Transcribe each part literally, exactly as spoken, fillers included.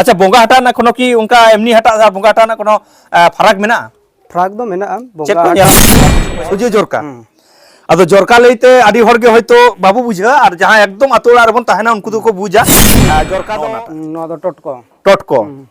ᱟᱪᱪᱷᱟ, ᱵᱚᱸᱜᱟ ᱦᱟᱴᱟᱜ ᱨᱮᱱᱟᱜ ᱠᱳᱱᱳ ᱠᱤ ᱚᱱᱠᱟ ᱮᱢᱱᱤ ᱦᱟᱴᱟᱜ ᱟᱨ ᱵᱚᱸᱜᱟ ᱦᱟᱴᱟᱜ ᱨᱮᱱᱟᱜ ᱠᱳᱱᱳ, ᱟ, ᱯᱷᱟᱨᱟᱠ ᱢᱮᱱᱟᱜᱼᱟ? ᱯᱷᱟᱨᱟᱠ ᱫᱚ ᱢᱮᱱᱟᱜᱼᱟ᱾ ᱪᱮᱫ ᱵᱚᱸᱜᱟ ᱠᱚ ᱦᱟᱴᱟᱜ ᱧᱮᱞᱟ? ᱥᱚᱡᱷᱮ ᱡᱚᱨᱠᱟ᱾ ᱦᱩᱸ᱾ ᱟᱫᱚ ᱡᱚᱨᱠᱟ ᱞᱟᱹᱭᱛᱮ ᱟᱹᱰᱤ ᱦᱚᱲ ᱜᱮ ᱦᱚᱭᱛᱳ ᱵᱟᱵᱚ ᱵᱩᱡᱷᱟᱹᱣᱟ, ᱟᱨ ᱡᱟᱦᱟᱸᱭ ᱮᱠᱫᱚᱢ ᱟᱛᱳ ᱚᱲᱟᱜ ᱨᱮᱵᱚᱱ ᱛᱟᱦᱮᱱᱟ, ᱩᱱᱠᱩ ᱫᱚᱠᱚ ᱵᱩᱡᱟ᱾ ᱟᱨ ᱡᱚᱨᱠᱟ ᱫᱚ ᱱᱚᱣᱟ ᱫᱚ ᱴᱚᱴᱠᱚ᱾ ᱴᱚᱴᱠᱚ᱾ ᱦᱩᱸ᱾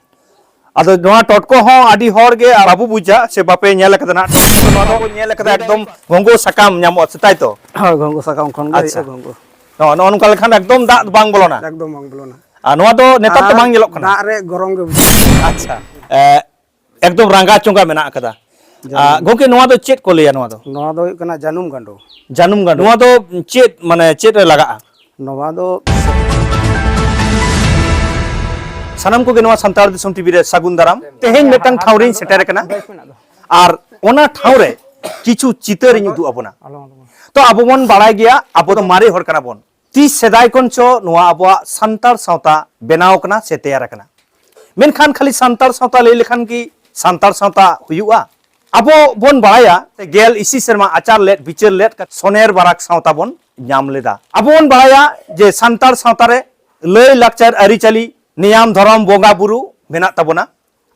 ᱟᱫᱚ ᱱᱚᱣᱟ ᱴᱚᱴᱠᱚ ᱦᱚᱸ ᱟᱹᱰᱤ ᱦᱚᱲ ᱜᱮ ᱵᱟᱵᱚ ᱵᱩᱡᱟ ᱥᱮ ᱵᱟᱯᱮ ᱧᱮᱞ ᱟᱠᱟᱫᱟ ᱱᱟᱜ᱾ ᱴᱚᱴᱠᱚ ᱫᱚ ᱱᱚᱣᱟ ᱫᱚ ᱵᱚᱱ ᱧᱮᱞ ᱟᱠᱟᱫᱟ, ᱮᱠᱫᱚᱢ ᱜᱷᱚᱸᱜᱚ ᱥᱟᱠᱟᱢ ᱧᱟᱢᱚᱜᱼᱟ ᱥᱮ, ᱛᱟᱭ ᱛᱚ? ᱦᱳᱭ, ᱜᱷᱚᱸᱜᱚ ᱥᱟᱠᱟᱢ ᱠᱷᱚᱱ ᱜᱮ ᱟᱪᱪᱷᱟ᱾ ᱦᱩᱭᱩᱜᱼᱟ ᱜᱷᱚᱸᱜᱚ᱾ ᱱᱚᱜᱼᱚ, ᱱᱚᱜᱼᱚ ᱱᱚᱝᱠᱟ ᱞᱮᱠᱷᱟᱱ ᱮᱠᱫᱚᱢ ᱫᱟᱜ ᱵᱟᱝ ᱵᱚᱞᱚᱱᱟ᱾ ᱮᱠᱫᱚᱢ ᱵᱟᱝ ᱵᱚᱞᱚᱱᱟ᱾ ᱟᱨ ᱱᱚᱣᱟ ᱫᱚ ᱱᱮᱛᱟᱨ ᱫᱚ ᱟᱨ ᱵᱟᱝ ᱧᱮᱞᱚᱜ ᱠᱟᱱᱟ᱾ ᱫᱟᱜ ᱨᱮ ᱜᱚᱨᱚᱢ ᱜᱮ ᱵᱩᱡᱷᱟᱹᱜᱼᱟ᱾ ᱟᱪᱪᱷᱟ᱾ ᱮ, ᱮᱠᱫᱚᱢ ᱨᱟᱸᱜᱟ ᱪᱚᱸᱜᱟ ᱢᱮᱱᱟᱜ ᱟᱠᱟᱫᱟ᱾ ᱡᱟᱹᱱᱩᱢ᱾ ᱟ, ᱜᱚᱝᱠᱮ, ᱱᱚᱣᱟ ᱫᱚ ᱪᱮᱫ ᱠᱚ ᱞᱟᱹᱭᱟ ᱱᱚᱣᱟ ᱫᱚ? ᱱᱚᱣᱟ ᱫᱚ ᱦᱩᱭᱩᱜ ᱠᱟᱱᱟ ᱡᱟᱹᱱᱩᱢ ᱜᱟᱸᱰᱚ᱾ ᱡᱟᱹᱱᱩᱢ ᱜᱟᱸᱰᱚ᱾ ᱱᱚᱣᱟ ᱫᱚ ᱪᱮᱫ, ᱢᱟᱱᱮ, ᱪᱮᱫ ᱨᱮ ᱞᱟᱜᱟᱜᱼᱟ? ᱱᱚᱣᱟ ᱫᱚ ᱥᱟᱱᱟᱢ ᱠᱚᱜᱮ ᱱᱚᱣᱟ ᱥᱟᱱᱛᱟᱲ ᱫᱤᱥᱚᱢ ᱴᱤᱵᱷᱤ ᱨᱮ ᱥᱟᱹᱜᱩᱱ ᱫᱟᱨᱟᱢ᱾ ᱛᱮᱦᱮᱧ ᱢᱤᱫᱴᱟᱝ ᱴᱷᱟᱶ ᱨᱤᱧ ᱥᱮᱴᱮᱨ ᱟᱠᱟᱱᱟ᱾ ᱟᱨ ᱚᱱᱟ ᱴᱷᱟᱶ ᱨᱮ ᱠᱤᱪᱷᱩ ᱪᱤᱛᱟᱹᱨ ᱤᱧ ᱩᱫᱩᱜ ᱟᱵᱚᱱᱟ᱾ ᱛᱚ, ᱟᱵᱚ ᱵᱚᱱ ᱵᱟᱲᱟᱭ ᱜᱮᱭᱟ, ᱟᱵᱚ ᱫᱚ ᱢᱟᱨᱮ ᱦᱚᱲ ᱠᱟᱱᱟ ᱵᱚᱱ᱾ ᱛᱤᱥ ᱥᱮᱫᱟᱭ ᱠᱷᱚᱱ ᱪᱚ ᱱᱚᱣᱟ ᱟᱵᱚᱣᱟᱜ ᱥᱟᱱᱛᱟᱲ ᱥᱟᱶᱛᱟ ᱵᱮᱱᱟᱣ ᱟᱠᱟᱱᱟ ᱥᱮ ᱛᱮᱭᱟᱨ ᱟᱠᱟᱱᱟ᱾ ᱢᱮᱱᱠᱷᱟᱱ ᱠᱷᱟᱹᱞᱤ ᱥᱟᱱᱛᱟᱲ ᱥᱟᱶᱛᱟ ᱞᱟᱹᱭ ᱞᱮᱠᱷᱟᱱ ᱠᱤ ᱥᱟᱱᱛᱟᱲ ᱥᱟᱶᱛᱟ ᱦᱩᱭᱩᱜᱼᱟ? ᱟᱵᱚ ᱵᱚᱱ ᱵᱟᱲᱟᱭᱟ, ᱜᱮᱞ ᱤᱥᱤ ᱥᱮᱨᱢᱟ ᱟᱪᱟᱨ ᱞᱮᱫ ᱵᱤᱪᱟᱹᱨ ᱞᱮᱫ ᱠᱟᱛᱮ ᱥᱚᱱᱮᱨ ᱵᱟᱨᱟᱠ ᱥᱟᱶᱛᱟ ᱵᱚᱱ ᱧᱟᱢ ᱞᱮᱫᱟ᱾ ᱟᱵᱚ ᱵᱚᱱ ᱵᱟᱲᱟᱭᱟ ᱡᱮ ᱥᱟᱱᱛᱟᱲ ᱥᱟᱶᱛᱟ ᱨᱮ ᱞᱟᱹᱭ ᱞᱟᱠᱪᱟᱨ ᱟᱹᱨᱤᱪᱟᱹᱞᱤ, ᱱᱮᱭᱟᱢ ᱫᱷᱚᱨᱚᱢ, ᱵᱚᱸᱜᱟ ᱵᱩᱨᱩ ᱢᱮᱱᱟᱜ ᱛᱟᱵᱚᱱᱟ᱾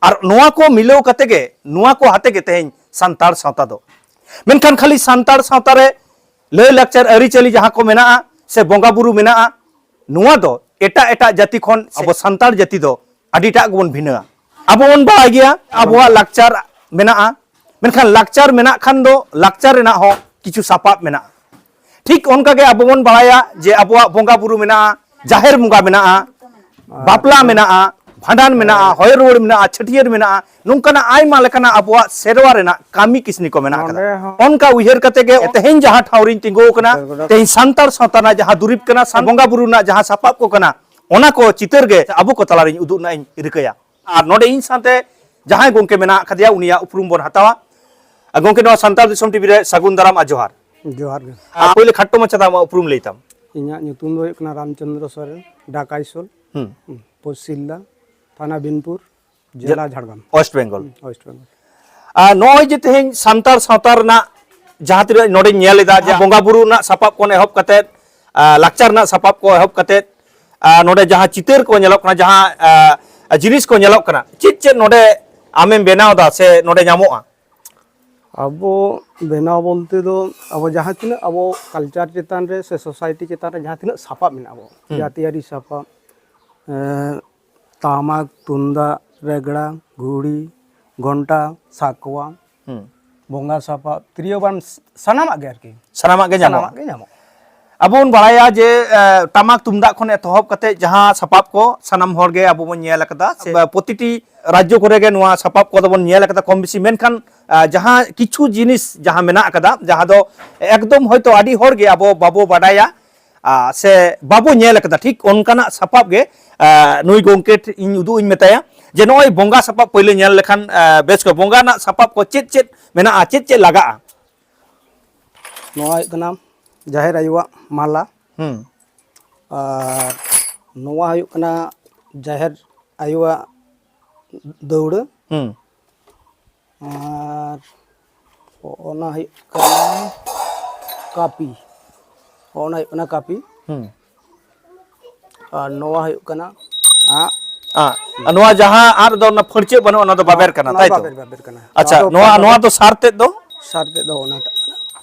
ᱟᱨ ᱱᱚᱣᱟ ᱠᱚ ᱢᱤᱞᱟᱹᱣ ᱠᱟᱛᱮ ᱜᱮ, ᱱᱚᱣᱟ ᱠᱚ ᱦᱟᱛᱮ ᱜᱮ ᱛᱮᱦᱮᱧ ᱥᱟᱱᱛᱟᱲ ᱥᱟᱶᱛᱟ ᱫᱚ᱾ ᱢᱮᱱᱠᱷᱟᱱ ᱠᱷᱟᱹᱞᱤ ᱥᱟᱱᱛᱟᱲ ᱥᱟᱶᱛᱟ ᱨᱮ ᱞᱟᱹᱭ ᱞᱟᱠᱪᱟᱨ ᱟᱹᱨᱤᱪᱟᱹᱞᱤ ᱡᱟᱦᱟᱸ ᱠᱚ ᱢᱮᱱᱟᱜᱼᱟ ᱥᱮ ᱵᱚᱸᱜᱟ ᱵᱩᱨᱩ ᱢᱮᱱᱟᱜᱼᱟ, ᱱᱚᱣᱟ ᱫᱚ ᱮᱴᱟᱜ ᱮᱴᱟᱜ ᱡᱟᱹᱛᱤ ᱠᱷᱚᱱ ᱟᱵᱚ ᱥᱟᱱᱛᱟᱲ ᱡᱟᱹᱛᱤ ᱫᱚ ᱟᱹᱰᱤᱴᱟᱜ ᱜᱮᱵᱚᱱ ᱵᱷᱤᱱᱟᱹᱜᱼᱟ᱾ ᱟᱵᱚ ᱵᱚᱱ ᱵᱟᱲᱟᱭ ᱜᱮᱭᱟ ᱟᱵᱚᱣᱟᱜ ᱞᱟᱠᱪᱟᱨ ᱢᱮᱱᱟᱜᱼᱟ, ᱢᱮᱱᱠᱷᱟᱱ ᱞᱟᱠᱪᱟᱨ ᱢᱮᱱᱟᱜ ᱠᱷᱟᱱ ᱫᱚ ᱞᱟᱠᱪᱟᱨ ᱨᱮᱱᱟᱜ ᱦᱚᱸ ᱠᱤᱪᱷᱩ ᱥᱟᱯᱟᱵ ᱢᱮᱱᱟᱜᱼᱟ᱾ ᱴᱷᱤᱠ ᱚᱱᱠᱟ ᱜᱮ ᱟᱵᱚ ᱵᱚᱱ ᱵᱟᱲᱟᱭᱟ ᱡᱮ ᱟᱵᱚᱣᱟᱜ ᱵᱚᱸᱜᱟ ᱵᱩᱨᱩ ᱢᱮᱱᱟᱜᱼᱟ, ᱡᱟᱦᱮᱨ ᱵᱚᱸᱜᱟ ᱢᱮᱱᱟᱜᱼᱟ, ᱵᱟᱯᱞᱟ ᱢᱮᱱᱟᱜᱼᱟ, ᱵᱷᱟᱸᱰᱟᱱ ᱢᱮᱱᱟᱜᱼᱟ, ᱦᱚᱭ ᱨᱩᱣᱟᱹᱲ ᱢᱮᱱᱟᱜᱼᱟ, ᱪᱷᱟᱹᱴᱭᱟᱹᱨ ᱢᱮᱱᱟᱜᱼᱟ, ᱱᱚᱝᱠᱟᱱᱟᱜ ᱟᱭᱢᱟ ᱞᱮᱠᱟᱱᱟᱜ ᱟᱵᱚᱣᱟᱜ ᱥᱮᱨᱣᱟ ᱨᱮᱱᱟᱜ ᱠᱟᱹᱢᱤ ᱠᱤᱥᱱᱤ ᱠᱚ ᱢᱮᱱᱟᱜ ᱟᱠᱟᱫᱟ᱾ ᱱᱚᱰᱮ ᱦᱚᱸ ᱚᱱᱠᱟ ᱩᱭᱦᱟᱹᱨ ᱠᱟᱛᱮ ᱜᱮ ᱛᱮᱦᱮᱧ ᱡᱟᱦᱟᱸ ᱴᱷᱟᱶ ᱨᱤᱧ ᱛᱤᱸᱜᱩ ᱟᱠᱟᱱᱟ, ᱛᱮᱦᱮᱧ ᱥᱟᱱᱛᱟᱲ ᱥᱟᱶᱛᱟ ᱨᱮᱱᱟᱜ ᱡᱟᱦᱟᱸ ᱫᱩᱨᱤᱵᱽ ᱠᱟᱱᱟ, ᱥᱮ ᱵᱚᱸᱜᱟ ᱵᱩᱨᱩ ᱨᱮᱱᱟᱜ ᱡᱟᱦᱟᱸ ᱥᱟᱯᱟᱵ ᱠᱚ ᱠᱟᱱᱟ, ᱚᱱᱟ ᱠᱚ ᱪᱤᱛᱟᱹᱨ ᱜᱮ ᱟᱵᱚ ᱠᱚ ᱛᱟᱞᱟᱨᱤᱧ ᱩᱫᱩᱜ ᱨᱮᱱᱟᱜ ᱤᱧ ᱨᱤᱠᱟᱹᱭᱟ᱾ ᱟᱨ ᱱᱚᱰᱮ ᱤᱧ ᱥᱟᱶᱛᱮ ᱡᱟᱦᱟᱸᱭ ᱜᱚᱢᱠᱮ ᱢᱮᱱᱟᱜ ᱟᱠᱟᱫᱮᱭᱟ, ᱩᱱᱤᱭᱟᱜ ᱩᱯᱨᱩᱢ ᱵᱚᱱ ᱦᱟᱛᱟᱣᱟ᱾ ᱟᱨ ᱜᱚᱢᱠᱮ, ᱱᱚᱣᱟ ᱥᱟᱱᱛᱟᱲ ᱫᱤᱥᱚᱢ ᱴᱤᱵᱷᱤ ᱨᱮ ᱥᱟᱹᱜᱩᱱ ᱫᱟᱨᱟᱢ ᱟᱨ ᱡᱚᱦᱟᱨ᱾ ᱡᱚᱦᱟᱨ ᱜᱮ᱾ ᱟᱨ ᱯᱳᱭᱞᱳ ᱠᱷᱟᱴᱚ ᱢᱟᱪᱷᱟ ᱛᱮ ᱟᱢᱟᱜ ᱩᱯᱨᱩᱢ ᱞᱟᱹᱭ ᱛᱟᱢ᱾ ᱤᱧᱟᱹᱜ ᱧᱩᱛᱩᱢ ᱫᱚ ᱦᱩᱭᱩᱜ ᱠᱟᱱᱟ ᱨᱟᱢᱪᱚᱸᱫᱽᱨᱚ ᱥᱚᱨᱮᱱ, ᱰᱟᱠ ᱟᱭᱥᱚᱞ, ᱦᱩᱸ᱾ ᱯᱚᱥᱪᱤᱢ ᱥᱤᱞᱫᱟ, ᱛᱷᱟᱱᱟ ᱵᱤᱱᱯᱩᱨ, ᱡᱮᱞᱟ ᱡᱷᱟᱲᱜᱨᱟᱢ᱾ ᱳᱭᱮᱥᱴ ᱵᱮᱝᱜᱚᱞ᱾ ᱦᱩᱸ, ᱳᱭᱮᱥᱴ ᱵᱮᱝᱜᱚᱞ᱾ ᱟᱨ ᱱᱚᱜᱼᱚᱭ ᱡᱮ ᱛᱮᱦᱮᱧ ᱥᱟᱱᱛᱟᱲ ᱥᱟᱶᱛᱟ ᱨᱮᱱᱟᱜ ᱡᱟᱦᱟᱸ ᱛᱤᱱᱟᱹᱜ ᱱᱚᱰᱮᱧ ᱧᱮᱞ ᱮᱫᱟ, ᱡᱟᱦᱟᱸ ᱵᱚᱸᱜᱟ ᱵᱩᱨᱩ ᱨᱮᱱᱟᱜ ᱥᱟᱯᱟᱵ ᱠᱷᱚᱱ ᱮᱦᱚᱵ ᱠᱟᱛᱮᱫ, ᱟᱨ ᱞᱟᱠᱪᱟᱨ ᱨᱮᱱᱟᱜ ᱥᱟᱯᱟᱵ ᱠᱚ ᱮᱦᱚᱵ ᱠᱟᱛᱮᱫ, ᱟᱨ ᱱᱚᱰᱮ ᱡᱟᱦᱟᱸ ᱪᱤᱛᱟᱹᱨ ᱠᱚ ᱧᱮᱞᱚᱜ ᱠᱟᱱᱟ, ᱡᱟᱦᱟᱸ, ᱟᱨ ᱟᱨ ᱡᱤᱱᱤᱥ ᱠᱚ ᱧᱮᱞᱚᱜ ᱠᱟᱱᱟ, ᱪᱮᱫ ᱪᱮᱫ ᱱᱚᱰᱮ ᱟᱢᱮᱢ ᱵᱮᱱᱟᱣ ᱮᱫᱟ ᱥᱮ ᱱᱚᱰᱮ ᱧᱟᱢᱚᱜᱼᱟ? ᱟᱵᱚ ᱵᱮᱱᱟᱣ ᱵᱚᱞᱛᱮ ᱫᱚ ᱟᱵᱚ ᱡᱟᱦᱟᱸ ᱛᱤᱱᱟᱹᱜ ᱟᱵᱚ culture ᱪᱮᱛᱟᱱ ᱨᱮ ᱥᱮ society ᱪᱮᱛᱟᱱ ᱨᱮ ᱡᱟᱦᱟᱸ ᱛᱤᱱᱟᱹᱜ ᱥᱟᱯᱟᱵ ᱢᱮᱱᱟᱜᱼᱟ, ᱟᱵᱚ ᱦᱩᱸ᱾ ᱡᱟᱹᱛᱤᱭᱟᱹᱨᱤ ᱥᱟᱯᱟᱵ, ᱮᱸ, ᱴᱟᱢᱟᱠ, ᱛᱩᱢᱫᱟᱜ, ᱨᱮᱜᱽᱲᱟ, ᱜᱷᱩᱲᱤ, ᱜᱷᱚᱱᱴᱟ, ᱥᱟᱠᱣᱟ, ᱦᱩᱸ᱾ ᱵᱚᱸᱜᱟ ᱥᱟᱯᱟᱵ, ᱛᱤᱨᱭᱳ ᱵᱟᱱᱟᱢ, ᱥᱟᱱᱟᱢᱟᱜ ᱜᱮ ᱟᱨᱠᱤ᱾ ᱥᱟᱱᱟᱢᱟᱜ ᱜᱮ ᱧᱟᱢᱚᱜᱼᱟ᱾ ᱥᱟᱱᱟᱢᱟᱜ ᱜᱮ ᱧᱟᱢᱚᱜᱼᱟ᱾ ᱟᱵᱚ ᱵᱚᱱ ᱵᱟᱲᱟᱭᱟ ᱡᱮ, ᱮ, ᱴᱟᱢᱟᱠ ᱛᱩᱢᱫᱟᱜ ᱠᱷᱚᱱ ᱮᱛᱚᱦᱚᱵ ᱠᱟᱛᱮ ᱡᱟᱦᱟᱸ ᱥᱟᱯᱟᱵ ᱠᱚ ᱥᱟᱱᱟᱢ ᱦᱚᱲ ᱜᱮ ᱟᱵᱚ ᱵᱚᱱ ᱧᱮᱞ ᱟᱠᱟᱫᱟ, ᱥᱮ ᱯᱨᱚᱛᱤᱴᱤ ᱨᱟᱡᱽᱡᱚ ᱠᱚᱨᱮ ᱜᱮ ᱱᱚᱣᱟ ᱥᱟᱯᱟᱵ ᱠᱚᱫᱚ ᱵᱚᱱ ᱧᱮᱞ ᱟᱠᱟᱫᱟ ᱠᱚᱢ ᱵᱮᱥᱤ, ᱢᱮᱱᱠᱷᱟᱱ, ᱟ, ᱡᱟᱦᱟᱸ ᱠᱤᱪᱷᱩ ᱡᱤᱱᱤᱥ ᱡᱟᱦᱟᱸ ᱢᱮᱱᱟᱜ ᱟᱠᱟᱫᱟ, ᱡᱟᱦᱟᱸ ᱫᱚ ᱮᱠᱫᱚᱢ ᱦᱚᱭᱛᱳ ᱟᱹᱰᱤ ᱦᱚᱲ ᱜᱮ ᱟᱵᱚ ᱵᱟᱵᱚ ᱵᱟᱰᱟᱭᱟ, ᱟ, ᱥᱮ ᱵᱟᱵᱚ ᱧᱮᱞ ᱟᱠᱟᱫᱟ, ᱴᱷᱤᱠ ᱚᱱᱠᱟᱱᱟᱜ ᱥᱟᱯᱟᱵ ᱜᱮ, ᱟ, ᱱᱩᱭ ᱜᱚᱢᱠᱮ ᱴᱷᱮᱱ ᱤᱧ ᱩᱫᱩᱜ ᱤᱧ ᱢᱮᱛᱟᱭᱟ ᱡᱮ ᱱᱚᱜᱼᱚᱭ ᱵᱚᱸᱜᱟ ᱥᱟᱯᱟᱵ ᱯᱳᱭᱞᱳ ᱧᱮᱞ ᱞᱮᱠᱷᱟᱱ, ᱟ, ᱵᱮᱥ ᱠᱚ, ᱵᱚᱸᱜᱟ ᱨᱮᱱᱟᱜ ᱥᱟᱯᱟᱵ ᱠᱚ ᱪᱮᱫ ᱪᱮᱫ ᱢᱮᱱᱟᱜᱼᱟ, ᱪᱮᱫ ᱪᱮᱫ ᱞᱟᱜᱟᱜᱼᱟ? ᱱᱚᱣᱟ ᱦᱩᱭᱩᱜ ᱠᱟᱱᱟ ᱡᱟᱦᱮᱨ ᱟᱭᱳᱣᱟᱜ ᱢᱟᱞᱟ᱾ ᱦᱩᱸ᱾ ᱟᱨ ᱱᱚᱣᱟ ᱦᱩᱭᱩᱜ ᱠᱟᱱᱟ ᱡᱟᱦᱮᱨ ᱟᱭᱳᱣᱟᱜ ᱫᱟᱹᱣᱲᱟᱹ᱾ ᱦᱩᱸ᱾ ᱟᱨ ᱚᱱᱟ ᱦᱩᱭᱩᱜ ᱠᱟᱱᱟ ᱠᱟᱹᱯᱤ᱾ ᱚᱱᱟ ᱦᱩᱭᱩᱜ ᱠᱟᱱᱟ ᱠᱟᱹᱯᱤ᱾ ᱦᱩᱸ᱾ ᱟᱨ ᱱᱚᱣᱟ ᱦᱩᱭᱩᱜ ᱠᱟᱱᱟ ᱟᱸᱜ᱾ ᱟᱸᱜ᱾ ᱟᱨ ᱱᱚᱣᱟ ᱡᱟᱦᱟᱸ ᱟᱸᱜ ᱨᱮᱫᱚ ᱚᱱᱟ ᱯᱷᱟᱹᱲᱪᱟᱹᱜ ᱵᱟᱹᱱᱩᱜ, ᱚᱱᱟ ᱫᱚ ᱵᱟᱵᱮᱨ ᱠᱟᱱᱟ, ᱱᱚᱣᱟ ᱛᱟᱭ ᱛᱚ? ᱵᱟᱵᱮᱨ, ᱵᱟᱵᱮᱨ ᱠᱟᱱᱟ᱾ ᱟᱪᱪᱷᱟ, ᱱᱚᱣᱟ ᱫᱚ ᱱᱚᱣᱟ, ᱚᱠᱟ ᱱᱚᱣᱟ ᱫᱚ ᱫᱚ ᱥᱟᱨ ᱛᱮᱫ ᱫᱚ? ᱥᱟᱨ ᱛᱮᱫ ᱫᱚ ᱚᱱᱟᱴᱟᱜ ᱠᱟᱱᱟ᱾